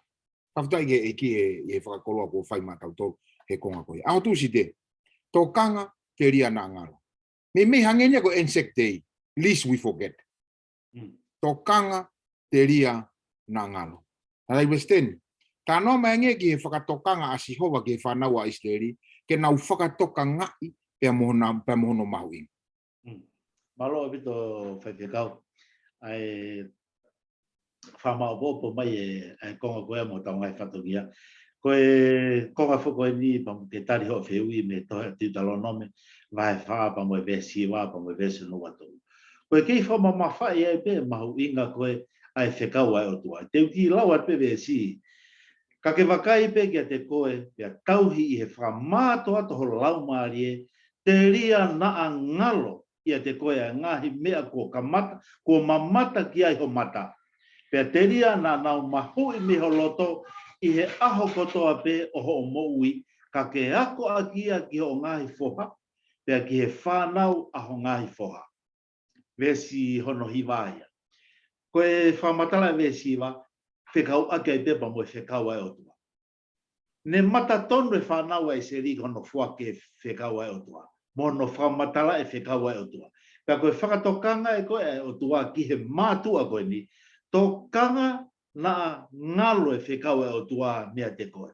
Fakafetaʻi ki he ʻEiki he, he fakakoloa kuo fai maʻatautolu he konga ko ia. ʻAho Tūsite, tokanga telia naʻa ngalo. Meimei hangē ni ia ko e Anzac Day, lest we forget. Mm. Tokanga telia naʻa ngalo. Talai Wesiteni, talanoa mai ange ki he fakatokanga ʻa Sihova ki he fānau ʻa ʻIsileli, ke nau fakatokangaʻi pea mo hona, pea mo hono mahuʻinga. Mm. Mālō ʻaupito faifekau. ʻA e fakamāʻopoʻopo mai e, e konga ko ia mo ʻetau ngaahi fatongia. Ko e konga foki eni pea mo e tali hoʻo fehuʻi mei he tohi Teutalōnome, vahe fā pea mo e veesi hiva pea mo e veesi hono ua tolu. Ko e kei fakamamafaʻi ai pē mahuʻinga ko ē ʻa e fekau ʻa e ʻOtua. Te u kiʻi lau atu pē veesi. Ka ke vakai pē kiate koe, pea tauhi ʻi he fakamātoato ho laumālie, telia naʻa ngalo ʻiate koe ʻa e ngaahi meʻa kuo kamata, kuo mamata ki ai ho mata. Pea telia naʻa nau mahuʻi mei ho loto ʻi he ʻaho kotoa pē ʻo hoʻo moʻui, ka ke ako ʻaki ia ki hoʻo ngaahi foha, pea ki he fānau ʻa ho ngaahi foha. Veesi hono hiva ia. Ko e fakamatala e veesi hiva, fekauʻaki ai pē pea mo e fekau ʻa e ʻOtua. Ne mata tonu e fānau ʻa ʻIsileli ki hono foaki e fekau ʻa e ʻOtua. Mo hono fakamatala e fekau ʻa e ʻOtua. Pea ko e fakatokanga ē ko ē ʻa e ʻOtua ki he mātuʻa ko eni, tokanga naʻa ngalo e fekau ʻa e ʻOtua meiate koe.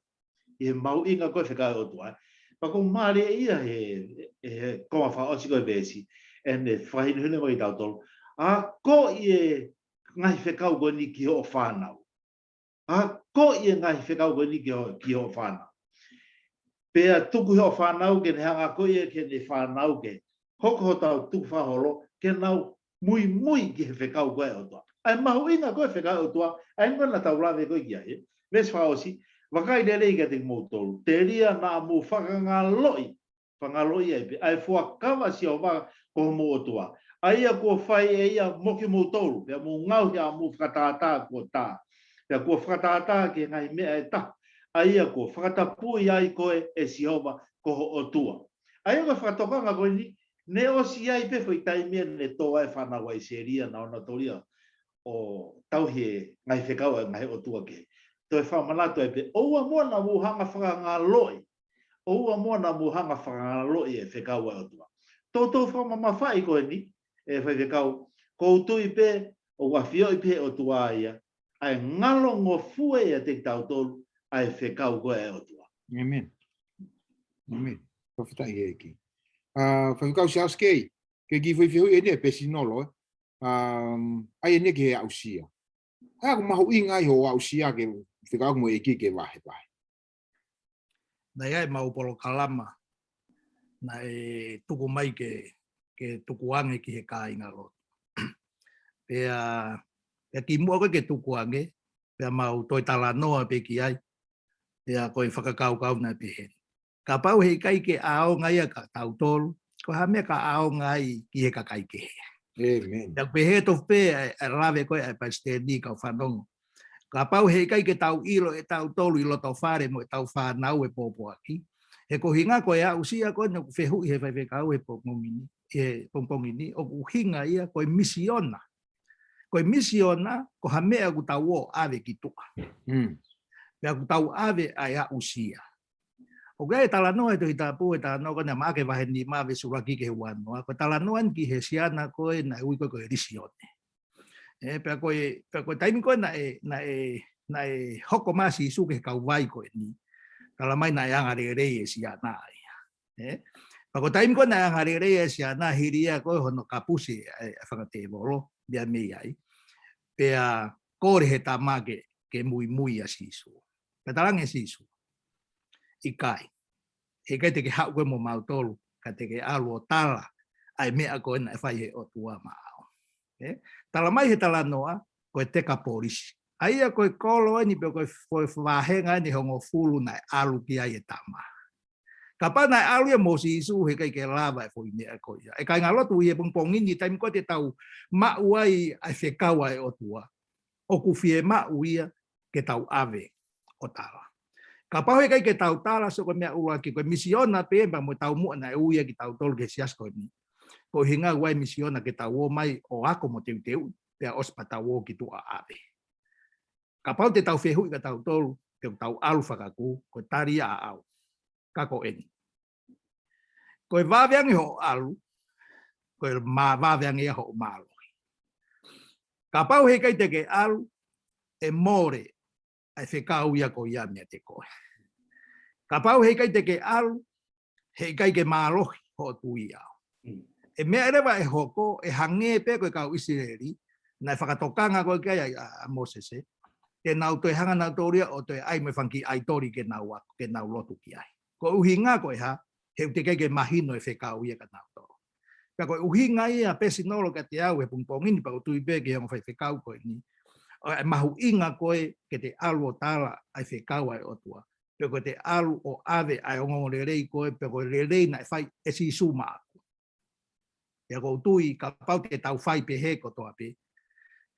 ʻI he mahuʻinga ko ē fekau ʻa e ʻOtua. Pea ʻoku mālie ia he, he, he konga fakaʻosi ko ē veesi. ʻEne fakahinohino mai kiate kitautolu. Akoʻi e ngaahi fekau ko eni ki hoʻo fānau. Akoʻi e ngaahi fekau ko eni ki ho, ki hoʻo fānau. Pea tuku hoʻo fānau ke ne hanga akoʻi ia ki heʻene fānau ke hoko hotau tukufakaholo ke nau muimui ki he fekau ko ē ʻa e ʻOtua. ʻA e mahuʻinga ko ē fekau ʻa e ʻOtua, ʻa eni ko ē naʻa tau lave ko ē ki ai, ē. Veesi fakaʻosi, vakai lelei kiate kimoutolu, telia naʻa mou fakangaloʻi, fakangaloʻi ai pē, ʻa e fuakava ʻa Sihova ko homou ʻOtua. ʻA ia kuo fai ʻe ia mo kimoutolu, pea mou ngaohi ʻa hoʻomou fakatātā kuo tā. Pea kuo fakatātā ki he ngaahi meʻa ʻe taha, ʻa ia kuo fakatapui ai koe ʻe Sihova ko ho ʻOtua. ʻA ia ko e fakatokanga ko eni, ne ʻosi ʻi ai pē foʻi taimi ia ne tō ai e fānau ʻa ʻIsileli naʻa nau tolia ʻo tauhi e ngaahi fekau ʻa e ngaahi ʻotua kehe. Toe fakamanatu ai pē, ʻoua muʻa naʻa mou hanga fakangaloʻi. ʻOua muʻa naʻa mou hanga fakangaloʻi e fekau ʻa e ʻOtua. Toutou fakamamafaʻi ko eni, ʻe faifekau, ʻoku ou tui pē, ʻoku ʻafioʻi pē ʻe he ʻOtua ia, ʻa e ngalongofua ʻiate kitautolu, ʻa e fekau ko ē ʻa e ʻOtua. ʻĒmeni. ʻĒmeni. Fakafetaʻi ki he ʻEiki. ʻA, faifekau Siaosi Kei, ke kiʻi foʻi fehuʻi eni ʻe pesinolo, ē. Um, ʻa ia eni ki he aʻusia. ʻA ia ʻoku mahuʻinga ai hoʻo aʻusia ke fekauʻaki mo e ʻEiki ke vahevahe. Naʻe ʻi ai ʻemau polokalama, naʻe tuku mai ke ke tukuange ki he kāingalotu. Pea, pea kimuʻa ko ē ke tukuange, pea mau toe talanoa pē ki ai, pea ko e fakakaukau naʻe pehē ni. Kapau heʻikai ke ʻaonga ia kia tautolu, ko e hā e meʻa ka ʻaonga ai ki he kakai kehe. ʻĒmeni. Pea pehē tofu pē ʻa e, ʻa e lave ko ē ʻa e palesiteni kau fanongo. Kapau heʻikai ke tau ʻilo ʻe tautolu ʻi loto fale mo ʻetau fānau e pōpoaki. He ko e ʻuhinga ko e aʻusia ko ē naʻe fehuʻi he faifekau he pongipongi ni, he pongipongi ni, ʻoku ʻuhinga ia ko e misiona. Ko e misiona, ko ha meʻa ʻoku tau ō ʻave ki tuʻa. Mm. Pea ʻoku tau ʻave ʻa e aʻusia. ʻOku ʻi ai e talanoa he Tohi Tapu, e talanoa ko ē naʻe Maʻake vahe nima veesi ʻuluaki ki he uanoa. Ko e talanoa eni ki he siana ko ē naʻe ui ko ē ko e Lisione. ʻE, pea ko e, pea ko e taimi ko ē naʻe, naʻe, naʻe hoko mai ʻa Sīsū ki he kauvai ko eni. Talamai naʻe angalelei e siana ia. ʻE, pea ko e taimi ko ē naʻe angalelei e siana, hili ia ko ē hono kapusi ʻe he, ʻe he fanga tēvolo, meʻa mei ai. Pea kole he tama ke, ke muimui ʻa Sīsū. Pea talaange ʻe Sīsū, ʻikai. Heʻikai te ke haʻu koe mo mautolu, ka te ke ʻalu ʻo tala ʻa e meʻa ko ē naʻe fai ʻe he ʻOtua maʻau. ʻE? Talamai he talanoa, ko e Tekapolisi. ʻA ia ko e kolo eni pe ko e, ko e vāhenga eni ʻe hongofulu naʻe ʻalu ki ai e tama. Kapau naʻe ʻalu ia mo Sīsū heʻikai ke lava e foʻi meʻa ko ia. ʻE kāingalotu, ʻi he pongipongi ni, taimi ko ē te tau maʻu ai ʻa e fekau ʻa e ʻOtua, ʻoku fiemaʻu ia ke tau ʻave ʻo tala. Kapau heʻikai ke tau tala, so ko e meʻa ʻuluaki, ko e misiona pē pea mo e taumuʻa naʻe ui ai kitautolu ki he siasi ko eni. Ko e ʻuhinga ʻoku ʻi ai e misiona ke tau ō mai ʻo ako mo teuteu, pea ʻosi pea tau ō ki tuʻa ʻave. Kapau te tau fehuʻi kia tautolu, te tau ʻalu fakakū, ko e tali ia ʻaʻau. Ka ko eni. Ko e vave ange hoʻo ʻalu, ko e mā-, vave ange ia hoʻo mālohi. Kapau heʻikai te ke ʻalu, ʻe mole ʻa e fekau ia ko ia meiate koe. Kapau heʻikai te ke ʻalu, heʻikai ke mālohi hoʻo tui au. Mm. ʻE meʻa leva ʻe hoko, ʻe hangē pē ko e kau ʻIsileli, naʻe fakatokanga ko ē ki ai ʻa, ʻa Mōsese, te nau toe hanga nautolu ia ʻo toe ʻai mo e fanga kiʻi ʻaitoli ke nau ako, ke nau lotu ki ai. Ko e ʻuhinga ko e hā, he ʻoku teʻeki ai ke mahino e fekau ia kia nautolu. Pea ko e ʻuhinga ia, pēsinolo kiate au he pongipongi ni, pea ʻoku ou tui pē ki he ongo faifekau ko eni. ʻA e mahuʻinga ko ē ke te ʻalu ʻo tala ʻa e fekau ʻa e ʻOtua. Pe ko e te ʻalu ʻo ʻave ʻa e ongoongolelei ko ē, pe ko e lelei naʻe fai ʻe Sīsū maʻaku. Pea ʻoku ou tui kapau te tau fai pehē kotoa pē,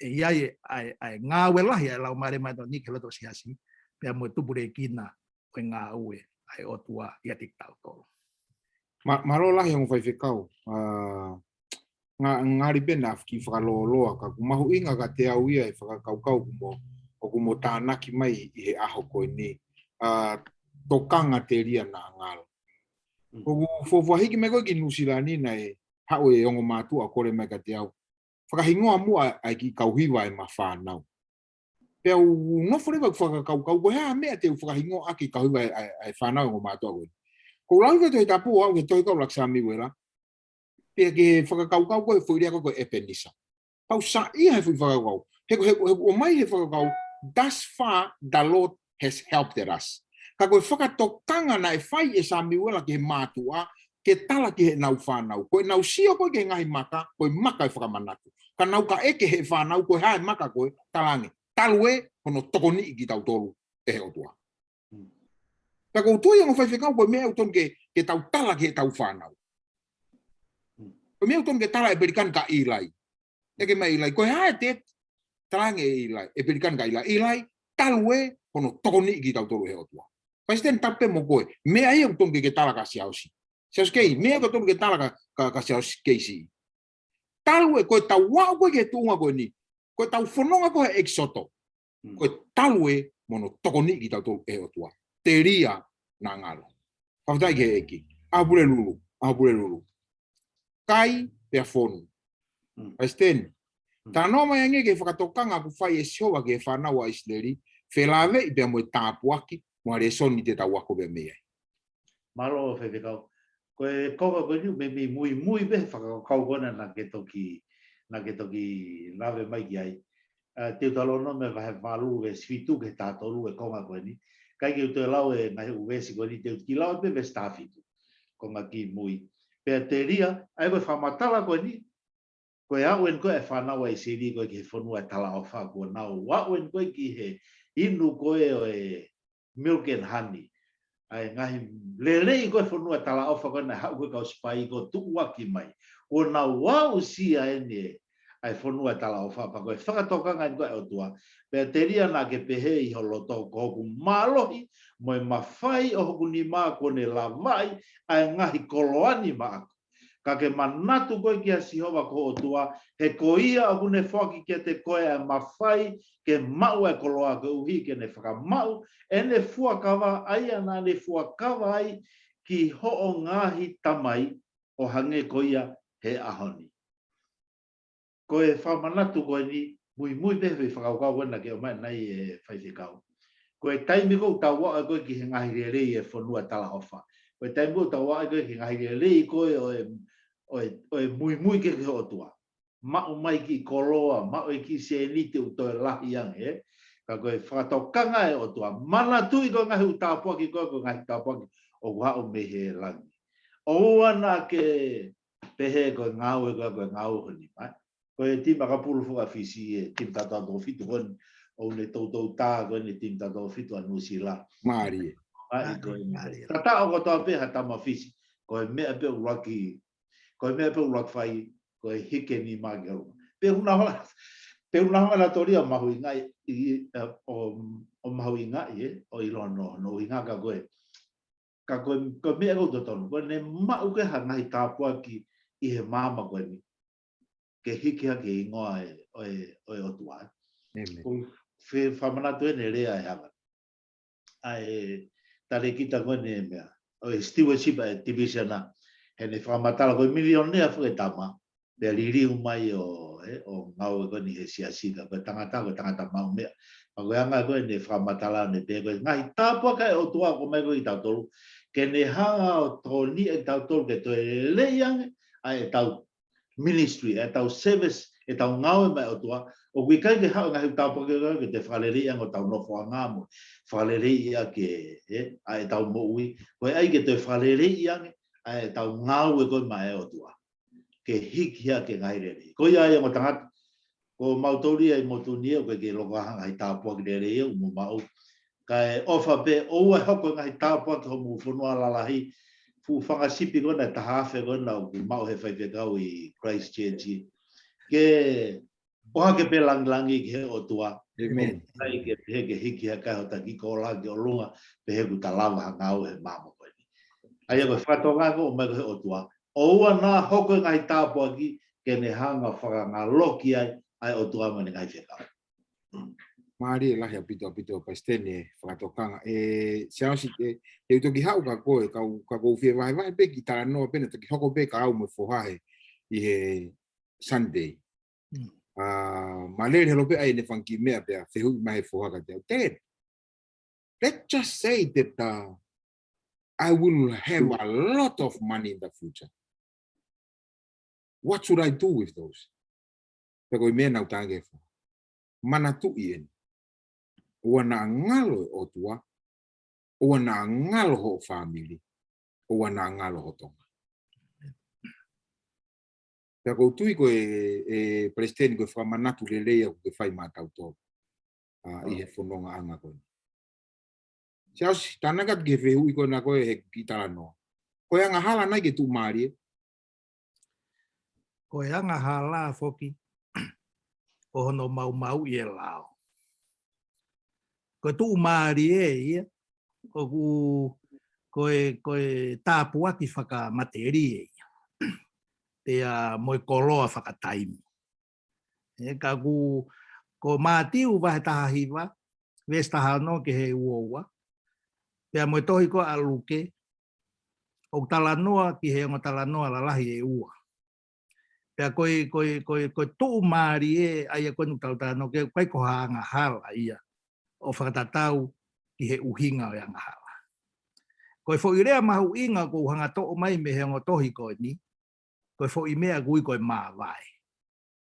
ʻe ʻi ai e, ʻa e, ʻa e ngāue lahi ʻa e Laumālie Māʻoniʻoni ki loto siasi, pea mo e tupulekina ʻo e ngāue ʻa e ʻOtua ʻiate kitautolu. Mā-, mālō lahi ongo faifekau. ʻA, nga-, ngali pē naʻa ke fakalōloa, ka ʻoku mahuʻinga kiate au ia e fakakaukau ʻoku mo, ʻoku mo tānaki mai ʻi he ʻaho ko eni. ʻA, tokanga telia naʻa ngalo. Mm. ʻOku ou fuofua hiki mai ko ē ki Nuʻusila ni naʻe haʻu e ongo mātuʻa kole mai kiate au. Fakahingoa muʻa ʻa e kiʻi kau hiva ʻema fānau. Pea u nofo leva ʻeku fakakaukau, ko e hā e meʻa te u fakahingoa ʻaki e kau hiva ʻa e, ʻa e, ʻa e fānau e ongo mātuʻa ko ē. Ko u lau e Tohi Tapu ʻo aʻu ki he tohi ko ē ʻa ʻUluaki Samiuela. Pea ke fakakaukau ko e foʻi lea ko ē ko e Epenisa. Pau sa ia he foʻi fakakaukau. He ko e, he ko e, he ko e ʻomai he fakakaukau, thus far the Lord has helped us. Ka ko e fakatokanga naʻe fai ʻe Samiuela ki he mātuʻa, ke tala ki heʻenau fānau. Ko ʻenau sio ko ē ki he ngaahi maka, ko e maka e fakamanatu. Ka nau ka ʻeke he fānau, ko e hā e maka ko ē, talaange. Talu ē hono tokoniʻi kitautolu ʻe he ʻOtua. Mm. Pea ʻoku ou tui ongo faifekau ko e meʻa ʻoku totonu ke, ke tau tala ki heʻetau fānau. Mm. Ko e meʻa ʻoku totonu ke tala ʻe Pelikani kia ʻĪlai. ʻEke mai ʻe ʻĪlai, ko e hā e te talaange ʻe ʻĪlai, ʻe Pelikani kia ʻĪlai. ʻĪlai, talu ē hono tokoniʻi kitautolu ʻe he ʻOtua. Palesiteni, tapu pē mo koe. Meʻa ia ʻoku totonu ke, ke tala kia Siaosi. Siaosi Kei, meʻa ʻoku totonu ke tala kia, kia, kia Siaosi Kei Siʻi. Talu ē, ko ʻetau aʻu ko ē ki he tuʻunga ko eni. Ko ʻetau fononga ko ē he ʻEkisoto. Mm. Ko e talu ē mo hono tokoniʻi kitautolu ʻe he ʻOtua. Telia naʻa ngalo. Fakafetaʻi ki he ʻEiki. ʻAho Pulelulu, ʻAho Pulelulu. Kai pea fonu. Mm. Palesiteni. Mm. Talanoa mai ange ki he fakatokanga kuo fai ʻe Sihova ki he fānau ʻa ʻIsileli, felāveʻi pea mo e tāpuaki, mo ha lēsoni te tau ako pē mei ai. Mālō faifekau. Ko e konga ko eni ʻoku meimei muimui pē he fakakaukau ko ena naʻa ke toki, naʻa ke toki lave mai ki ai. ʻA, Teutalōnome vahe valu veesi fitu ki he taha tolu e konga ko eni. Kae ke u toe lau e ngaahi ʻū veesi ko eni, te u kiʻi lau pē veesi taha fitu. Konga kimui. Pea telia, ʻa ia ko e fakamatala ko eni, ko e aʻu eni ko ē ʻa e fānau ʻa ʻIsileli ko ē ki he fonua talaʻofa, kuo nau aʻu eni ko ē ki he inu ko ē ʻo e milk and honey. ʻA e ngaahi lelei ko ē fonua talaʻofa ko ē naʻe haʻu ko ē kau sipai ko ē tuʻuaki mai. Kuo nau aʻusia eni ʻa e fonua talaʻofa, pea ko e fakatokanga eni ko ē ʻa e ʻOtua. Pea telia naʻa ke pehē ʻi ho loto, ko hoku mālohi mo e mafai ʻo hoku nima kuo ne lavaʻi ʻa e ngaahi koloa ni maʻaku. Ka ke manatu koe kia Sihova ko ho ʻOtua, he ko ia ʻoku ne foaki kiate koe ʻa e mafai ke maʻu ʻa e koloa, koeʻuhi ke ne fakamaʻu ʻene fuakava, ʻa ia naʻa ne fuakava ai ki hoʻo ngaahi tamai, ʻo hangē ko ia he ʻaho ni. Ko e fakamanatu ko eni, muimui pē he fakakaukau ko ē naʻa ke ʻomai ʻanenai ʻe faifekau. Ko e taimi ko ē ʻoku tau aʻu ai ko ē ki he ngaahi lelei ʻo e fonua talaʻofa. Ko e taimi ko ē ʻoku tau aʻu ai ko ē ki he ngaahi lelei ko ē ʻo e, ʻo e, ʻo e muimui ki he ʻOtua. Maʻu mai kiʻi koloa, maʻu e kiʻi sēniti ʻoku toe lahi ange, ē. Ka ko e fakatokanga ʻa e ʻOtua. Manatuʻi ko e ngaahi ʻū tāpuaki ko ē, ko e ngaahi tāpuaki ʻoku haʻu mei he langi. ʻOua naʻa ke pehē ko e ngāue ko ē, ko e ngāue ko eni, ē. Ko e timi ʻakapulu foki ʻa Fisi, e timi tautau toko fitu ko eni, ʻoku ne toutou tā ko eni e timi tautau toko fitu ʻa Nuʻusila. Mālie. Ai, ko e mālie. Tataʻo kotoa pē ha tama Fisi, ko e meʻa pē ʻuluaki, ko e meʻa pē ʻuluaki fai, ko e hiki e nima ki ʻolunga. Pea ʻoku nau hanga, pea ʻoku nau hanga ʻo tolia ʻo mahuʻingaʻi, ʻi, ʻo, ʻo mahuʻingaʻi, ē, ʻo ʻilo hono, hono ʻuhinga ka ko e, ka ko e, ko e meʻa ʻoku totonu, ko ʻene maʻu ko ē ha ngaahi tāpuaki ʻi he maama ko eni ke hiki hake e hingoa ʻo e, ʻo e, ʻo e ʻOtua. ʻĒmeni. Ko e fakamanatu ʻene lea ʻe hanga. ʻA e talēkita ko eni e meʻa, ʻo e stewardship ʻa e division ʻa, heʻene fakamatala ko e milionea foki e tama, pea liliu mai ʻo, ē, ʻo ngāue ko eni he siasi, ka ko e tangata, ko e tangata maʻu meʻa. Ka ko e anga ko ē ʻene fakamatala ʻene pehē ko e ngaahi tāpuaki ʻa e ʻOtua ʻoku ʻomai ko ē kiate kitautolu, ke ne hanga ʻo tokoniʻi kitautolu ke toe lelei ange ʻa ʻetau ministry, ʻetau service, ʻetau ngāue maʻa e ʻOtua, ʻoku ʻikai ke haʻu e ngaahi tāpuaki ko ē ke toe fakaleleiʻi ange hotau nofoʻanga mo fakaleleiʻi ange, ē, ʻa ʻetau moʻui, ko e ʻai ke toe fakaleleiʻi ange ʻa ʻetau ngāue ko ē maʻa e ʻOtua ke hiki hake e ngaahi lelei. Ko ia ai ongo tangata, ko mautolu ia ʻi he motu ni ʻoku ʻikai ke loko ha ngaahi tāpuaki lelei ʻoku mou maʻu. Kae ʻofa pē ʻoua ʻe hoko e ngaahi tāpuaki homou fonua lalahi, fuʻu fanga sipi ko ena ʻe taha afe ko ena ʻoku maʻu he faifekau ʻi Christchurch. Ke ʻohake pē langilangi ki he ʻOtua. ʻĒmeni. ʻIkai ke pehē ke hiki hake hota kiʻi koloa ki ʻolunga, pehē ʻoku ta lava ha ngāue he maama ko eni. ʻA ia ko e fakatokanga ʻoku ʻomai ko ē he ʻOtua. ʻOua naʻa hoko e ngaahi tāpuaki ke ne hanga ʻo fakangaloki ai ʻa e ʻOtua mo ʻene ngaahi fekau. Mālie lahi ʻaupito, ʻaupito, Palesiteni, e fakatokanga. ʻE, Siaosi, ʻe, te u toki haʻu kia koe, ka u, ka ʻoku ou fie vahevahe pē kiʻi talanoa pē naʻe toki hoko pē kia au mo e foha he, ʻi he Sunday. Mm. ʻA, ma lele holo pē ʻa ʻene fanga kiʻi meʻa pea fehuʻi mai he foha kiate au, "Dad, let's just say that, uh, I will have a lot of money in the future. What should I do with those?" Pea ko e meʻa naʻa ku talaange ki he foha, "Manatuʻi eni. ʻOua naʻa ngalo e ʻOtua, ʻoua naʻa ngalo hoʻo fāmili, ʻoua naʻa ngalo ho Tonga." Pea ʻoku ou tui ko e, e Palesiteni ko e fakamanatu lelei ʻoku ke fai maʻatautolu, ʻa, ʻi he fonongaʻanga ko eni. Siaosi, tānaki atu ki he fehuʻi ko ena ko ē he kiʻi talanoa. Ko e angahala nai ke tuʻumālie? Ko e angahala foki, ko hono maumauʻi e lao. Ko e tuʻumālie ia, ʻoku, ko e, ko e tāpuaki fakamatelie ia. Pea mo e koloa fakataimi. ʻE, ka ʻoku, ko Mātiu vahe taha hiva, veesi taha ono ki he ua ua. Pea mo e tohi ko ē ʻa Luke, ʻoku talanoa ki he ongo talanoa lalahi ʻe ua. Pea ko e, ko e, ko e, ko e tuʻumālie ʻa ia ko eni ʻoku tau talanoa ki ai, ʻoku ʻikai ko ha angahala ia ʻo fakatatau ki he ʻuhinga ʻo e angahala. Ko e foʻi lea mahuʻinga ʻoku ou hanga ʻo toʻo mai mei he ongo tohi ko eni, ko e foʻi meʻa ʻoku ui ko e māvae,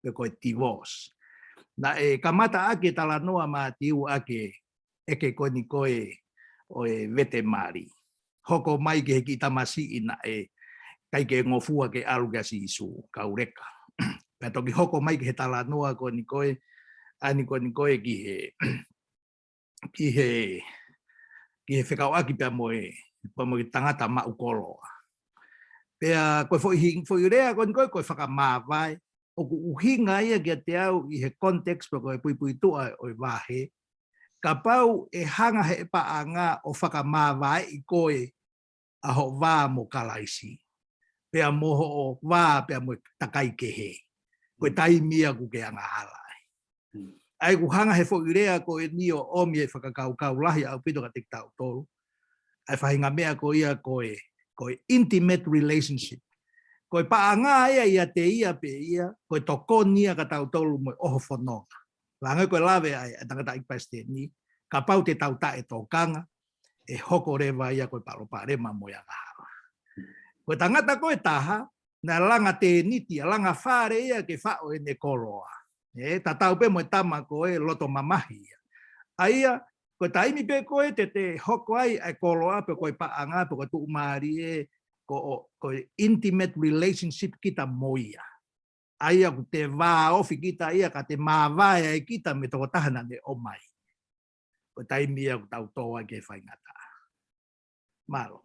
pe ko e divorce. Naʻe kamata ʻaki e talanoa ʻa Mātiu ʻaki e ʻeke ko eni ko ē ʻo e vete mali. Hoko mai ki he kiʻi tamasiʻi naʻe ʻikai ke ngofua ke ʻalu kia Sīsū, kau leka. Pea toki hoko mai ki he talanoa ko eni ko ē, ʻa eni ko eni ko ē ki he, ki he, ki he fekauʻaki pea mo e, pea mo e tangata maʻu koloa. Pea ko e foʻi hi-, foʻi lea ko eni ko ē, ko e fakamāvae, ʻoku ʻuhinga ia kiate au ʻi he context pe ko e puipuituʻa ʻo e vahe. Kapau ʻe hanga ʻe he paʻanga ʻo fakamāvaeʻi koe ʻa hoʻo vā mo Kalaisi, pea mo hoʻo vā, pea mo e takai kehe. Ko e taimi ia ʻoku ke angahala ai. ʻA ia ʻoku hanga ʻe he foʻi lea ko eni ʻo ʻomi e fakakaukau lahi ʻaupito kiate kitautolu. ʻA e faʻahinga meʻa ko ia ko e, ko e intimate relationship. Ko e paʻanga ia ʻiate ia pē ia, ko e tokoni ia kia tautolu mo e ʻoho fononga. Hangē ko e lave ʻa e, ʻa e tangataʻeiki palesiteni, kapau te tau taʻetokanga, ʻe hoko leva ia ko e palopalema mo e angahala. Ko e tangata ko ē ʻe taha, naʻe langa tēniti, ʻa langa fale ia ke faʻo ʻene koloa. ʻE, tatau pē mo e tama ko ē loto mamahi ia. ʻA ia, ko e taimi pē ko ē te, te hoko ai ʻa e koloa pe ko e paʻanga pe ko e tuʻumālie, ko, ko e intimate relationship kita mo ia. ʻA ia ʻoku te vāofi kita ia ka te māvae ai kita mei he tokotaha naʻa ne ʻomai. Ko e taimi ia ʻoku tau tō ai ki he faingataʻa. Mālō.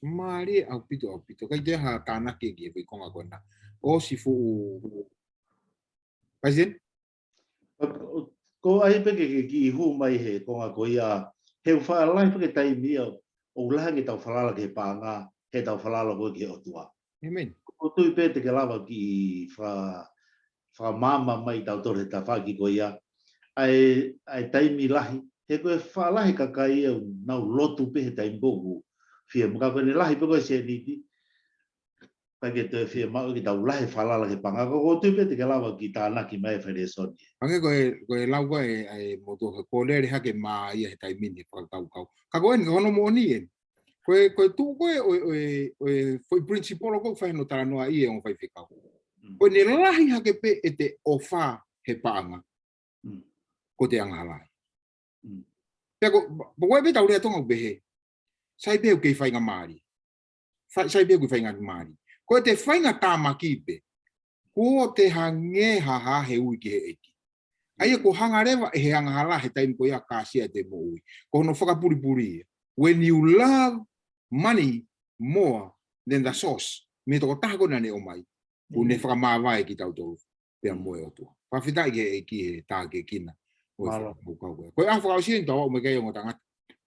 Mālie ʻaupito, ʻaupito. ʻIkai toe ha tānaki ki he foʻi konga ko ena. ʻOsi fuʻu. President? Ko ai pē ke, ke kiʻi hū mai he konga ko ia, he ʻoku faʻa lahi pē ke taimi ia, ʻoku lahi ange ʻetau falala ki he paʻanga, heʻetau falala ko ē ki he ʻOtua. ʻĒmeni. ʻOku ou tui pē te ke lava ke fa-, fakamaama mai tautolu he tafaʻaki ko ia. ʻA e, ʻa e taimi lahi, he ko e faʻa lahi kakai ia ʻoku nau lotu pē he taimi ko ē ʻoku fiemaʻu, ka ko ʻene lahi pē ko ē sēniti, ʻikai ke toe fiemaʻu ke tau lahi falala ki he paʻanga, ka ʻoku ou tui pē te ke lava ke tānaki mai e failēsoni. Hangē ko e, ko e lau ko ē ʻa e motuʻa, ko e lele hake mai ia he taimi ni fakakaukau. Ka ko eni, ko hono moʻoni eni. Ko e, ko e tuʻu ko ē ʻo e, ʻo e, ʻo e foʻi principle ko ē ʻoku fai hono talanoaʻi ʻe he ongo faifekau. Mm. Ko ʻene lahi hake pē ʻete ʻofa he paʻanga. Mm. Ko ʻete angahala ai. Mm. Pea ko, ko e pē ʻetau lea Tonga ʻoku pehē. Sai pē ʻoku kei faingamālie. Fa-, sai pē ʻoku kei faingamālie. Ko ʻete faingatāmaki pē. Kuo te hangē ha hā he ui ki he ʻEiki. ʻA ia ko e hanga leva ʻe he angahala he taimi ko ia ʻo kāsia ʻete moʻui. Ko hono fakapulipuli ia. When you love money more than the source, mei he tokotaha ko ē naʻa ne ʻomai, kuo ne fakamāvae kitautolu pea mo e ʻOtua. Fakafetaʻi ki he ʻEiki he tākiekina ʻo e fakakaukau ko ē. Ko e ʻaho fakaʻosi eni tau aʻu mai ki ai ongo tangata,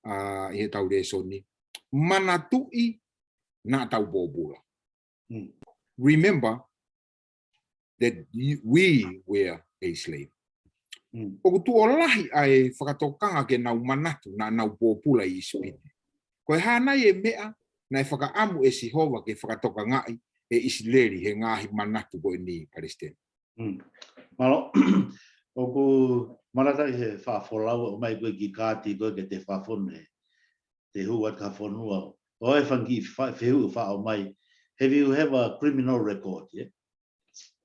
ʻa, ʻi heʻetau lēsoni. Manatuʻi naʻa tau pōpula. Remember that you, we were a slave. ʻOku tuʻo lahi ʻa e fakatokanga ke nau manatu naʻa nau pōpula ʻi ʻIsipite. Ko e hā nai e meʻa naʻe fakaʻamu ʻe Sihova ke fakatokangaʻi ʻe ʻIsileli he ngaahi manatu ko eni, Palesiteni? Mālō, ʻoku manatu ki he faʻa folau ʻomai ko ē ki Kāti ko ē ke te fakafonu he, te hū atu ki ha fonua. ʻO e fanga kiʻi fa-, fehuʻi faʻa ʻomai. Have you have a criminal record, yeah?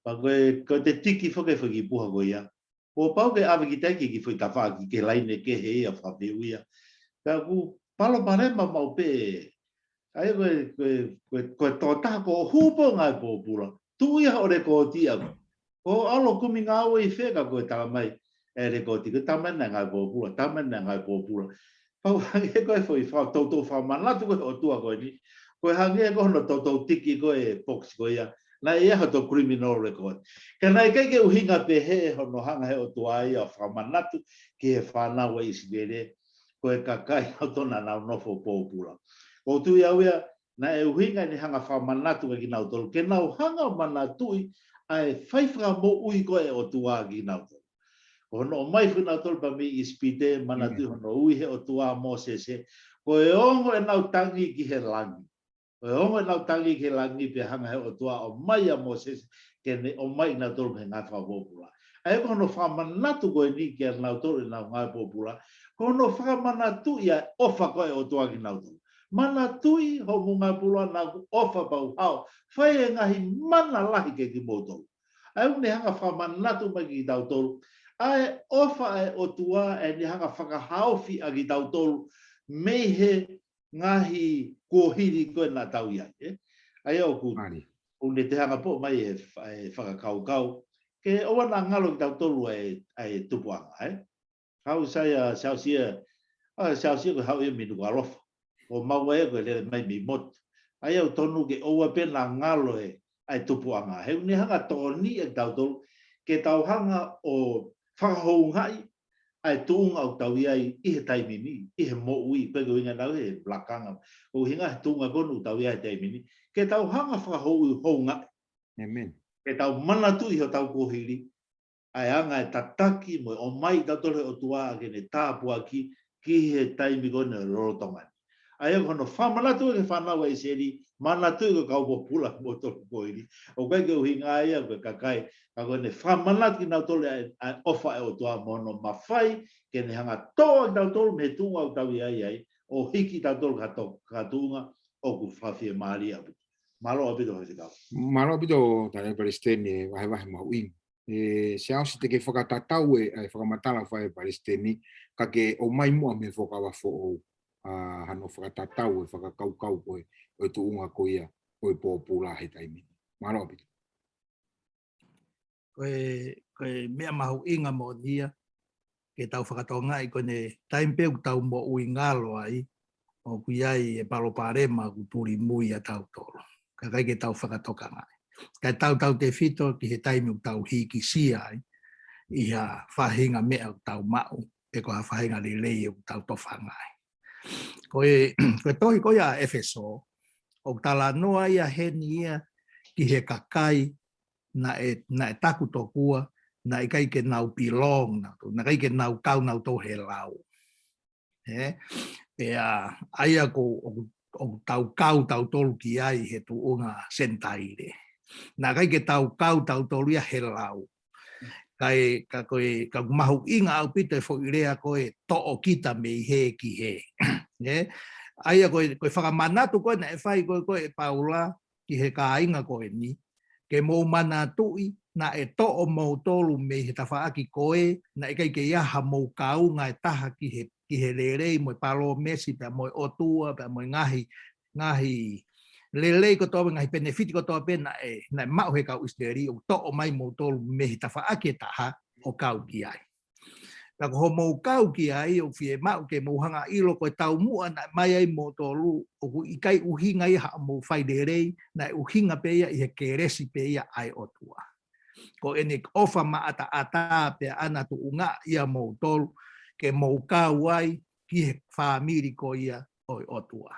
Pea ko e, ko e te tiki foki e foʻi kiʻi puha ko ia. Kuo pau ke ʻave kita ki he kiʻi foʻi tafaʻaki ki he laine kehe ia fakafehuʻi ia. Pea ʻoku palopalema maʻu pē. ʻA ia ko e, ko e, ko e, ko e tokotaha kuo hū pē ʻo ngāue pōpula. Tuʻu ia hoʻo lekooti ʻaku. Ko hoʻo ʻalu ʻo kumi ngāue ʻi fē ka ko e tala mai e lekooti, ko e tama ena naʻe ngāue pōpula, tama ena naʻe ngāue pōpula. Pau hangē ko e foʻi fa-, toutou fakamanatu ko ē ʻOtua ko eni. Ko e hangē ko hono toutou tiki ko ē e box ko ia. Naʻe ʻi ai hoto criminal record. Ka naʻe ʻikai ke ʻuhinga pehē hono hanga ʻe he ʻOtua ia ʻo fakamanatu ki he fānau ʻa ʻIsileli, ko e kakai nautolu naʻa nau nofo pōpula. ʻOku ou tui au ia, naʻe ʻuhinga ʻene hanga fakamanatu kia kinautolu, ke nau hanga ʻo manatuʻi ʻa e fai fakamoʻui ko ē ʻa e ʻOtua kia kinautolu. Ko hono ʻomai foki kinautolu pea mei ʻIsipite, manatuʻi hono ui ʻe he ʻOtua ʻa Mōsese, ko e ongo ʻenau tangi ki he langi. Ko e ongo ʻenau tangi ki he langi pea hanga ʻe he ʻOtua ʻo ʻomai ʻa Mōsese ke ne ʻomai kinautolu mei he ngāue fakapōpula. ʻA ia ko hono fakamanatu ko eni kia kinautolu ʻenau ngāue pōpula, ko hono fakamanatuʻi ʻa e ʻofa ko ē ʻa e ʻOtua kia kinautolu. Manatuʻi hoʻomou ngāue pōpula naʻa ku ʻofa pea u hao, fai e ngaahi mana lahi kia kimoutolu. ʻA ia ʻoku ne hanga fakamanatu mai kia kitautolu ʻa e ʻofa ʻa e ʻOtua, ʻene hanga fakahaofi ʻa kitautolu mei he ngaahi kuohili ko ē naʻa tau ʻi ai, ē? ʻA ia ʻoku, ʻoku ne te hanga pō mai e fa-, e fakakaukau ke ʻoua naʻa ngalo kitautolu ʻa e, ʻa e tupuʻanga, ē? Kau sai ʻa Siaosi ia, ʻa Siaosi ia ko e haʻu ia mei Nukuʻalofa. ʻO mau ē ko e lele mai mei motu. ʻA ia ʻoku tonu ke ʻoua pē naʻa ngalo e, ʻa e tupuʻanga. He ʻoku ne hanga tokoni ʻa kitautolu, ke tau hanga ʻo fakahoungaʻi ʻa e tuʻunga ʻoku tau ʻi ai ʻi he taimi ni, ʻi he moʻui, pea ko e ʻuhinga naʻa he lakanga. ʻUhinga he tuʻunga ko eni ʻoku tau ʻi ai he taimi ni. Ke tau hanga fakahou-, houngaʻi. ʻĒmeni. Ke tau manatuʻi hotau kuohili, ʻa e anga e tataki mo e ʻomai tautolu he ʻOtua ke ne tāpuaki ki he taimi ko eni lolotonga ni. ʻA ia ko hono fakamanatu ki he fānau ʻa ʻIsileli, manatuʻi ko e kau pōpula kimoutolu kuohili. ʻOku ʻikai ke ʻuhinga ia ko e kakai, ka ko ʻene fakamanatu kinautolu ʻa e, ʻa e ʻofa ʻa e ʻOtua mo hono mafai, ke ne hanga toʻo kitautolu mei he tuʻunga ʻoku tau ʻi ai ai, ʻo hiki tautolu ki ha to-, ki ha tuʻunga ʻoku fakafiemālie ʻaupito. Mālō ʻaupito, Faifekau. Mālō ʻaupito, Tangataʻeiki Palesiteni, e vahevahe mahuʻinga. ʻE, Siaosi te ke fakatatau e, e fakamatala fai ʻe Palesiteni, ka ke ʻomai muʻa mei he Fuakava Foʻou, ʻa hano fakatatau e fakakaukau ko e, ʻo e tuʻunga ko ia, ʻo e pōpula he taimi ni. Mālō ʻaupito. Ko e, ko e meʻa mahuʻinga moʻoni ia, ke tau fakatokangaʻi ko ʻene taimi pē ʻoku tau moʻui ngalo ai, ʻoku ʻi ai e palopalema ʻoku tulimui ʻa tautolu. Ka ʻikai ke tau fakatokangaʻi. Kae tautautefito ki he taimi ʻoku tau hīkisia ai, ʻi ha faʻahinga meʻa ʻoku tau maʻu, pe ko ha faʻahinga lelei ʻoku tau tofanga ai. Ko e, ko e tohi ko ia ʻa ʻEfesō, ʻoku talanoa ia heni ia ki he kakai, naʻe, naʻe taku tokua, naʻe ʻikai ke nau belong, naʻe ʻikai ke nau kau nautolu he lau. Ē? Pea, ʻa ia ko, ʻoku, ʻoku tau kau tautolu ki ai he tuʻunga Senitaile. Naʻe ʻikai ke tau kau tautolu ia he lau. Kae, ka ko e, ka ʻoku mahuʻinga ʻaupito e foʻi lea ko e toʻo kita mei he ki he. Ē? ʻA ia ko e, ko e fakamanatu ko ē naʻe fai ko ē, ko ē ʻe Paula ki he kāinga ko eni, ke mou manatuʻi, naʻe toʻo moutolu mei he tafaʻaki ko ē, naʻe ʻikai ke ʻi ai hamou kaunga ʻe taha ki he, ki he lelei mo e palōmesi, pea mo e ʻOtua, pea mo e ngaahi, ngaahi lelei kotoa pē, ngaahi penefiti kotoa pē naʻe, naʻe maʻu he kau ʻIsileli, ʻo toʻo mai moutolu mei he tafaʻaki ʻe taha ʻo kau ki ai. Ka ko hoʻomou kau ki ai ʻoku fiemaʻu ke mou hanga ʻilo ko e taumuʻa naʻe ʻomai ai moutolu ʻoku ʻikai ʻuhinga ia haʻamou fai lelei, naʻe ʻuhinga pē ia ʻi he kelesi pē ia ʻa e ʻOtua. Ko ʻene ʻofa maʻataʻatā pea ʻana tuʻunga ia moutolu ke mou kau ai ki he fāmili ko ia ʻo e ʻOtua.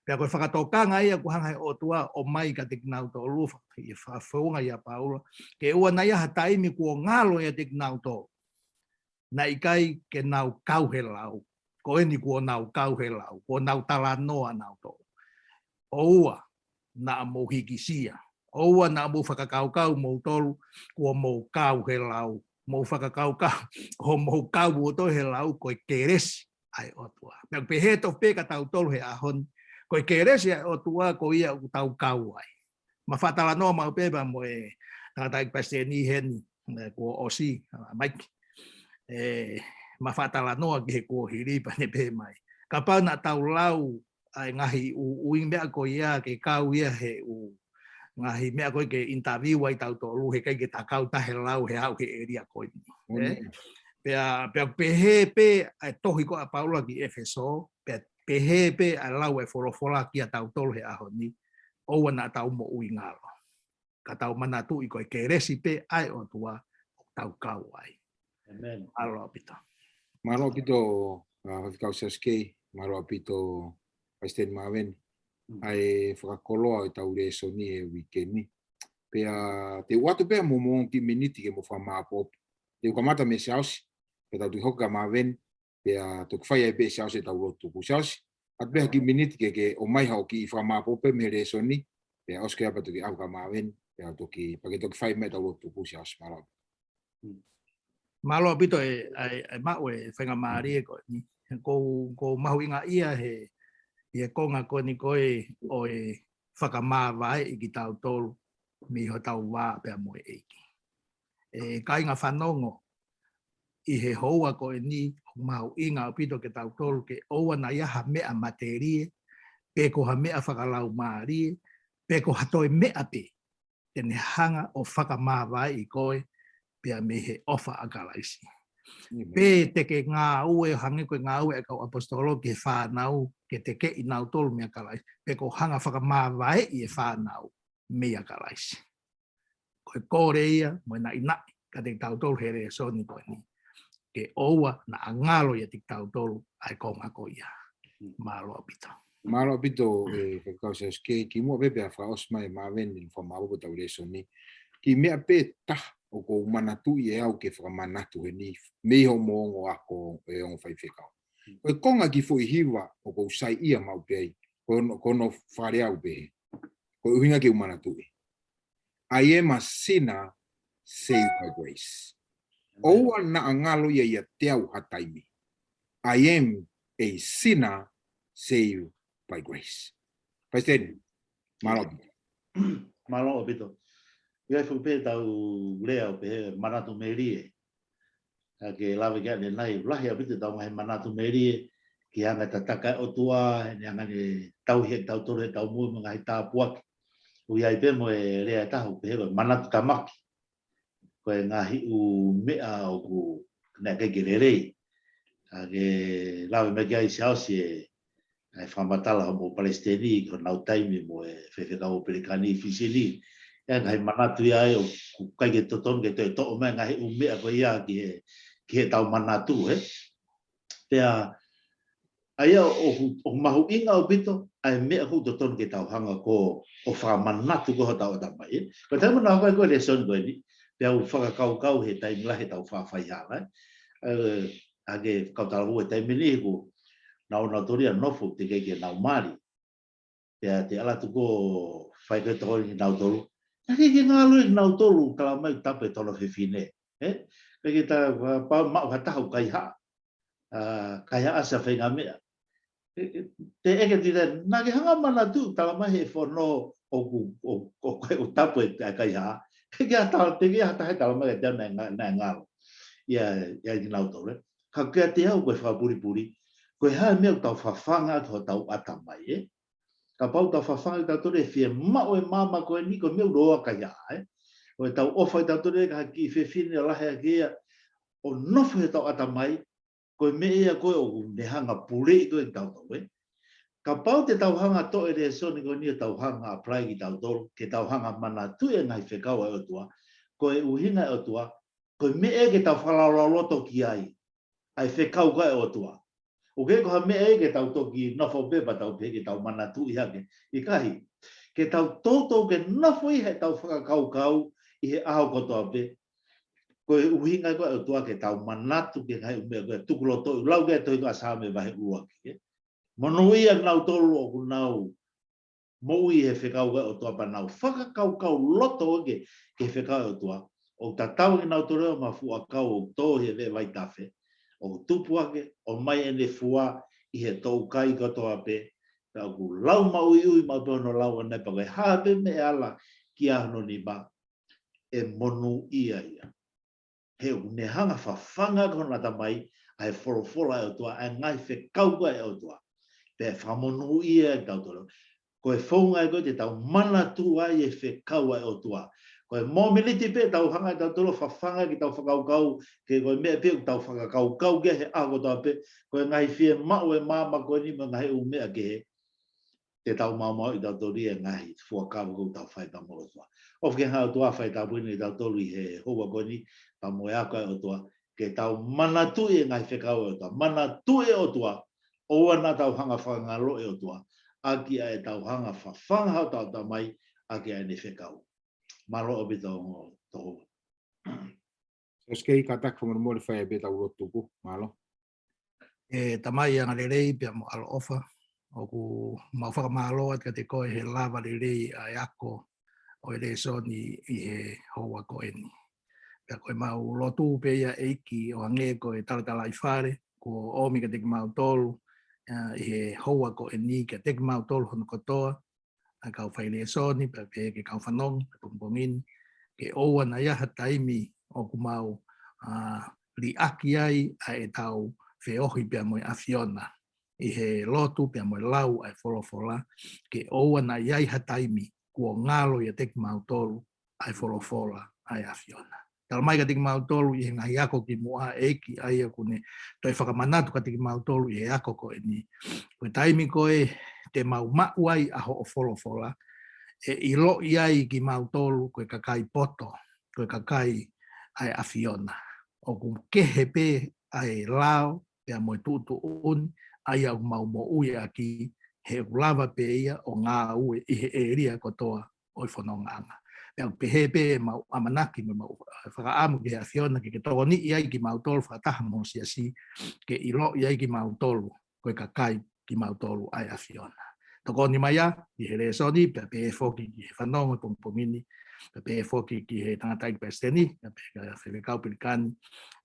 Pea ko e fakatokanga ia ʻoku hanga he ʻOtua ʻo ʻomai kiate kinautolu, faka-, ʻi he fakafounga ʻia Paula, ke ʻoua naʻa ʻi ai ha taimi kuo ngalo ʻiate kinautolu. Naʻe ʻikai ke nau kau he lau. Ko eni kuo nau kau he lau. Kuo nau talanoa nautolu. ʻOua naʻa mou hīkisia. ʻOua naʻa mou fakakaukau moutolu kuo mou kau he lau. Mou fakakaukau, ʻoku mou kau moutolu he lau ko e kelesi ʻa e ʻOtua. Pea ʻoku pehē tofu pē kia tautolu he ʻaho ni. Ko e kelesi ʻa e ʻOtua ko ia ʻoku tau kau ai. Ma fakatalanoa maʻu pē pea mo e tangataʻeiki palesiteni heni, ē, kuo ʻosi, ʻa, Mike. Ē, ma fakatalanoa ki he kuohili pea ne pehē mai. Kapau naʻa tau lau ʻa e ngaahi ʻū, ʻū meʻa ko ia ke kau ia he ʻū ngaahi meʻa ko ē ke interview ai tautolu he ʻikai ke ta kau taha he lau he ʻau he ʻēlia ko eni. Ē? Pea, pea pehē pē ʻa e tohi ko ē ʻa Paula ki ʻEfesō, pea pehē pē ʻa e lau ʻa e folofola kia tautolu he ʻaho ni, ʻoua naʻa tau moʻui ngalo. Ka tau manatuʻi ko e kelesi pē ʻa e ʻOtua ʻoku tau kau ai. ʻĒmeni. Mālō ʻaupito. Mālō ʻaupito, ʻa, Faifekau Siaosi Kei, mālō ʻaupito, Palesiteni Maveni. Mm. ʻA e fakakoloa ʻo e tau lēsoni he uike ni. Pea te u ʻoatu pē mo mo kiʻi miniti ke mo fakamāʻopoʻopo. Te u kamata mei Siaosi, pea tau toki hoko kia Maveni, pea toki fai ai pē Siaosi ʻetau lotu tuku. Siaosi, ʻoatu pē ha kiʻi miniti ke, ke ʻomai haʻo kiʻi fakamāʻopoʻopo mei he lēsoni, pea ʻosi ko ia pea toki ʻalu kia Maveni, pea toki, pea ke toki fai mai ʻetau lotu tuku Siaosi, mālō. Mālō ʻaupito e, e, e maʻu e faingamālie ko eni. Ko, ko mahuʻinga ia he, he konga ko eni ko e, ʻo e fakamāvaeʻi kitautolu mei hotau vā pea mo e ʻEiki. E kāinga fanongo, ʻi he houa ko eni, ʻoku mahuʻinga ʻaupito kia tautolu ke ʻoua naʻa ʻi ai ha meʻa matelie, pe ko ha meʻa fakalaumālie, pe ko ha toe meʻa pē te ne hanga ʻo fakamāvaeʻi koe pea mei he ʻofa ʻa Kalaisi. Pea te ke ngāue ʻo hangē ko e ngāue ʻa e kau ʻaposetolo ki he fānau, ke tekeʻi nautolu meia Kalaisi, pe ko e hanga fakamāvaeʻi e fānau meia Kalaisi. Ko e kole ia mo e naʻinaʻi kiate kitautolu he lēsoni ko eni, ke ʻoua naʻa ngalo ʻiate kitautolu ʻa e konga ko ia. Mālō ʻaupito. Mālō ʻaupito, ʻe, Faifekau Siaosi Kei. Kimuʻa pē pea fakaʻosi mai ʻe Maveni ʻene fakamāʻopoʻopo ʻetau lēsoni, kiʻi meʻa pē taha ʻoku ou manatuʻi ʻe au ke fakamanatu heni mei hoʻomo ongo ako, ʻe ongo faifekau. Ko e konga kiʻi foʻi hiva ʻoku ou saiʻia maʻu pē ai, ko hono, ko hono fakalea ʻoku pehē, ko e ʻuhinga ke u manatuʻi: I am a sinner saved by grace. ʻOua naʻa ngalo ia ʻiate au ha taimi. I am a sinner saved by grace. Palesiteni, mālō. Mālō ʻaupito. ʻIkai fuʻu pē ʻetau lea ʻo pehē manatu melie. Ka ke lave ki ai ʻanenai, lahi ʻaupito ʻetau ngaahi manatu melie, ki he anga e tataki ʻa e ʻOtua, ʻene anga ʻene tauhi kitautolu heʻetau moʻui mo e ngaahi tāpuaki. ʻOku ʻi ai pē mo e lea ʻe taha ʻoku pehē ko e manatu tamaki. Ko e ngaahi ʻū meʻa ʻoku ʻikai ke lelei. Ka ke lave mai ki ai Siaosi ē, ʻa e fakamatala hoʻomo palesiteni ki honau taimi mo e faifekau ʻo Pelikani, Fisi ni. ʻA e ngaahi manatu ia ʻoku ʻikai ke totonu ke toe toʻo mai e ngaahi ʻū meʻa ko ia ki he, ki heʻetau manatu, ē. Pea, ʻa ia ʻoku, ʻoku mahuʻinga ʻaupito ʻa e meʻa ʻoku totonu ke tau hanga ko ē ʻo fakamanatu ko ē hotau ʻatamai, ē. Ko e taimi naʻa ku ʻai ko ē e lēsoni ko eni, pea u fakakaukau he taimi lahi ʻetau faʻa faihala, ē. ʻA e, ʻa e kau talavou he taimi ni ʻoku nau, nau toli ʻa e nofo teʻeki ke nau mali. Pea te ala atu ko ē fai ko ē tokoni kinautolu. Naʻe ʻikai ke ngalo ʻia kinautolu, talamai, tapu ʻe he tono fefine, ē? Naʻe ʻikai ke ta, pa, pa, maʻu ha taha ʻoku kaihaʻa. ʻA, kaihaʻasi ha faʻahinga meʻa. ʻE, ʻe, te ʻeke atu, naʻa ke hanga ʻo manatu, talamai ʻe he fono ʻoku, ʻo, ʻo, ʻo, ʻo tapu e, e kaihaʻa. Teʻeki ha taha, teʻeki ha taha talamai kiate au naʻe nga-, naʻe ngalo ʻia, ʻia kinautolu, ē. Ka kiate au ko e fakapulipuli, ko e hā e meʻa ʻoku tau fafanga ʻaki hotau ʻatamai, ē? Kapau ʻoku tau fafanga kitautolu ʻe fiemaʻu e maama ko eni, ko e meʻa ʻoku lōloa kaihaʻa, ē? ʻO ʻetau ʻofa kitautolu ki ha kiʻi fefine ʻo lahi ʻaki ia, ʻo nofo heʻetau ʻatamai, ko e meʻa ia ko ē ʻoku ne hanga ʻo puleʻi ko ē kitautolu, ē? Kapau te tau hanga ʻo toʻo e lēsoni ko eni ʻo tau hanga ʻo apply kitautolu, ke tau hanga ʻo manatuʻi e ngaahi fekau ʻa e ʻOtua, ko e ʻuhinga ʻa e ʻOtua, ko e meʻa ia ke tau fakalaulauloto ki ai, ʻa e fekau ko ē ʻa e ʻOtua. ʻOku ʻikai ko ha meʻa ia ke tau toki nofo pē pea tau pehē ke tau manatuʻi hake. ʻIkai. Ke tau toutou ke nofo ʻi heʻetau fakakaukau ʻi he ʻaho kotoa pē. Ko e ʻuhinga ko ē ʻa e ʻOtua ke tau manatu ki he ngaahi ʻū meʻa ko ē, tukulotoʻi, lau ki he tohi ko ē ʻa Saame vahe ʻuluaki, ē. Monūʻia kinautolu ʻoku nau moʻui he fekau ko ē ʻa e ʻOtua pea nau fakakaukauloto ki he, ki he fekau ʻa e ʻOtua. ʻOku tatau kinautolu ia mo ha fuʻu ʻakau ʻoku tō he veʻe vaitafe, ʻoku tupu hake, ʻomai ʻene fua ʻi he toʻukai kotoa pē, pea ʻoku lau maʻuiʻui maʻu pē hono lau ʻanenai, pea ko e hā pē meʻa ʻe ala ki ai hono nima, ʻe monūʻia ia. He ʻoku ne hanga ʻo fafanga ki hono ʻatamai ʻa e folofola ʻa e ʻOtua, ʻa e ngaahi fekau ko ē ʻa e ʻOtua. Pea fakamonūʻia ai kitautolu. Ko e founga ia ko ē te tau manatu ai e fekau ʻa e ʻOtua. Ko e mōmeniti pē ʻe tau hanga ʻe tautolu ʻo fafanga ki heʻetau fakakaukau, ke ko e meʻa pē ʻoku tau fakakaukau ki ai he ʻaho kotoa pē, ko e ngaahi fiemaʻu e maama ko eni mo e ngaahi ʻū meʻa kehe, te tau maumauʻi tautolu ia he ngaahi fuakava ʻoku tau fai pea mo e ʻOtua. ʻOfa ke hanga ʻe he ʻOtua ʻo fai tāpuekina kitautolu ʻi he houa ko eni, pea mo e ako ʻa e ʻOtua, ke tau manatuʻi e ngaahi fekau ʻa e ʻOtua. Manatuʻi e ʻOtua, ʻoua naʻa tau hanga ʻo fakangaloʻi e ʻOtua ʻaki ʻa ʻetau hanga ʻo fafanga hotau ʻatamai ʻaki ʻa ʻene fekau. Mālō ʻaupito, Tohou. Siaosi Kei, kātaki fakamolemole, fai ai pē ʻetau lotu tuku. Mālō. ʻE Tamai angalelei pea mo ʻaloʻofa, ʻoku mau fakamālō atu kiate koe he lava lelei ʻa e ako ʻo e lēsoni ʻi he houa ko eni. Pea ko ʻemau lotu pē ia, ʻEiki, ʻo hangē ko e talatalaifale kuo ʻomi kiate kimautolu, ʻa, ʻi he houa ko eni, kiate kimautolu hono kotoa, ʻa e kau fai lēsoni, pea pehē ki he kau fanongo he pongipongi ni, ke ʻoua naʻa ʻi ai ha taimi ʻoku mau, ʻa, liʻaki ai ʻa ʻetau feohi pea mo e ʻAfiona ʻi he lotu pea mo e lau ʻa e folofola, ke ʻoua naʻa ʻi ai ha taimi kuo ngalo ʻiate kimautolu ʻa e folofola ʻa e ʻAfiona. Tala mai kiate kimautolu ʻi he ngaahi ako ki muʻa ʻEiki ʻa ia kuo ne toe fakamanatu kiate kimautolu ʻi he ako ko eni. Ko e taimi ko ē te mau maʻu ai ʻa hoʻo folofola, ʻe ʻiloʻi ai kimautolu ko e kakai poto, ko e kakai ʻa e ʻAfiona. ʻOku kehe pē ʻa e lao, pea mo e tuʻutuʻuni, ʻa ia ʻoku mau moʻui ʻaki, he ʻoku lava pē ia ʻo ngāue ʻi he ʻēlia kotoa ʻo e fonongaʻanga. Pea ʻoku pehē pē ʻemau ʻamanaki mo ʻemau fakaʻamu ki he ʻAfiona ke ke tokoniʻi ai kimautolu fakataha mo e siasi, ke ʻiloʻi ai kimautolu ko e kakai kimautolu ʻa e ʻAfiona. Tokoni mai ā ki he lēsoni, pea pehē foki ki he fanongo pongipongi ni, pea pehē foki ki he tangataʻeiki palesiteni, pea pehē ki he faifekau pilikani,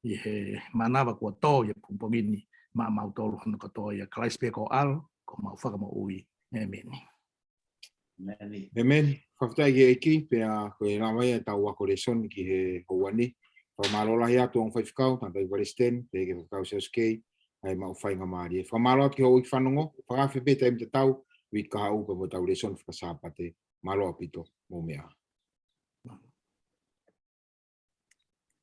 ʻi he manava kuo tō ʻi he pongipongi ni, maʻamautolu hono kotoa ʻia Kalaisi pē ko e ʻAlo, ko homau Fakamoʻui. ʻĒmeni. ʻĒmeni. Fakafetaʻi ki he ʻEiki, pea ko e lava ia ʻetau ako lēsoni ki he houa ni. Fakamālō lahi atu ongo faifekau, tangataʻeiki palesiteni, pehē ki he faifekau Siaosi Kei, ʻa e maʻu faingamālie. Fakamālō atu ki hoʻo fanongo, fakaafe pē taimi tatau, uike kahaʻu pea mo ʻetau lēsoni fakasāpate. Mālō ʻaupito, mou meʻa ā.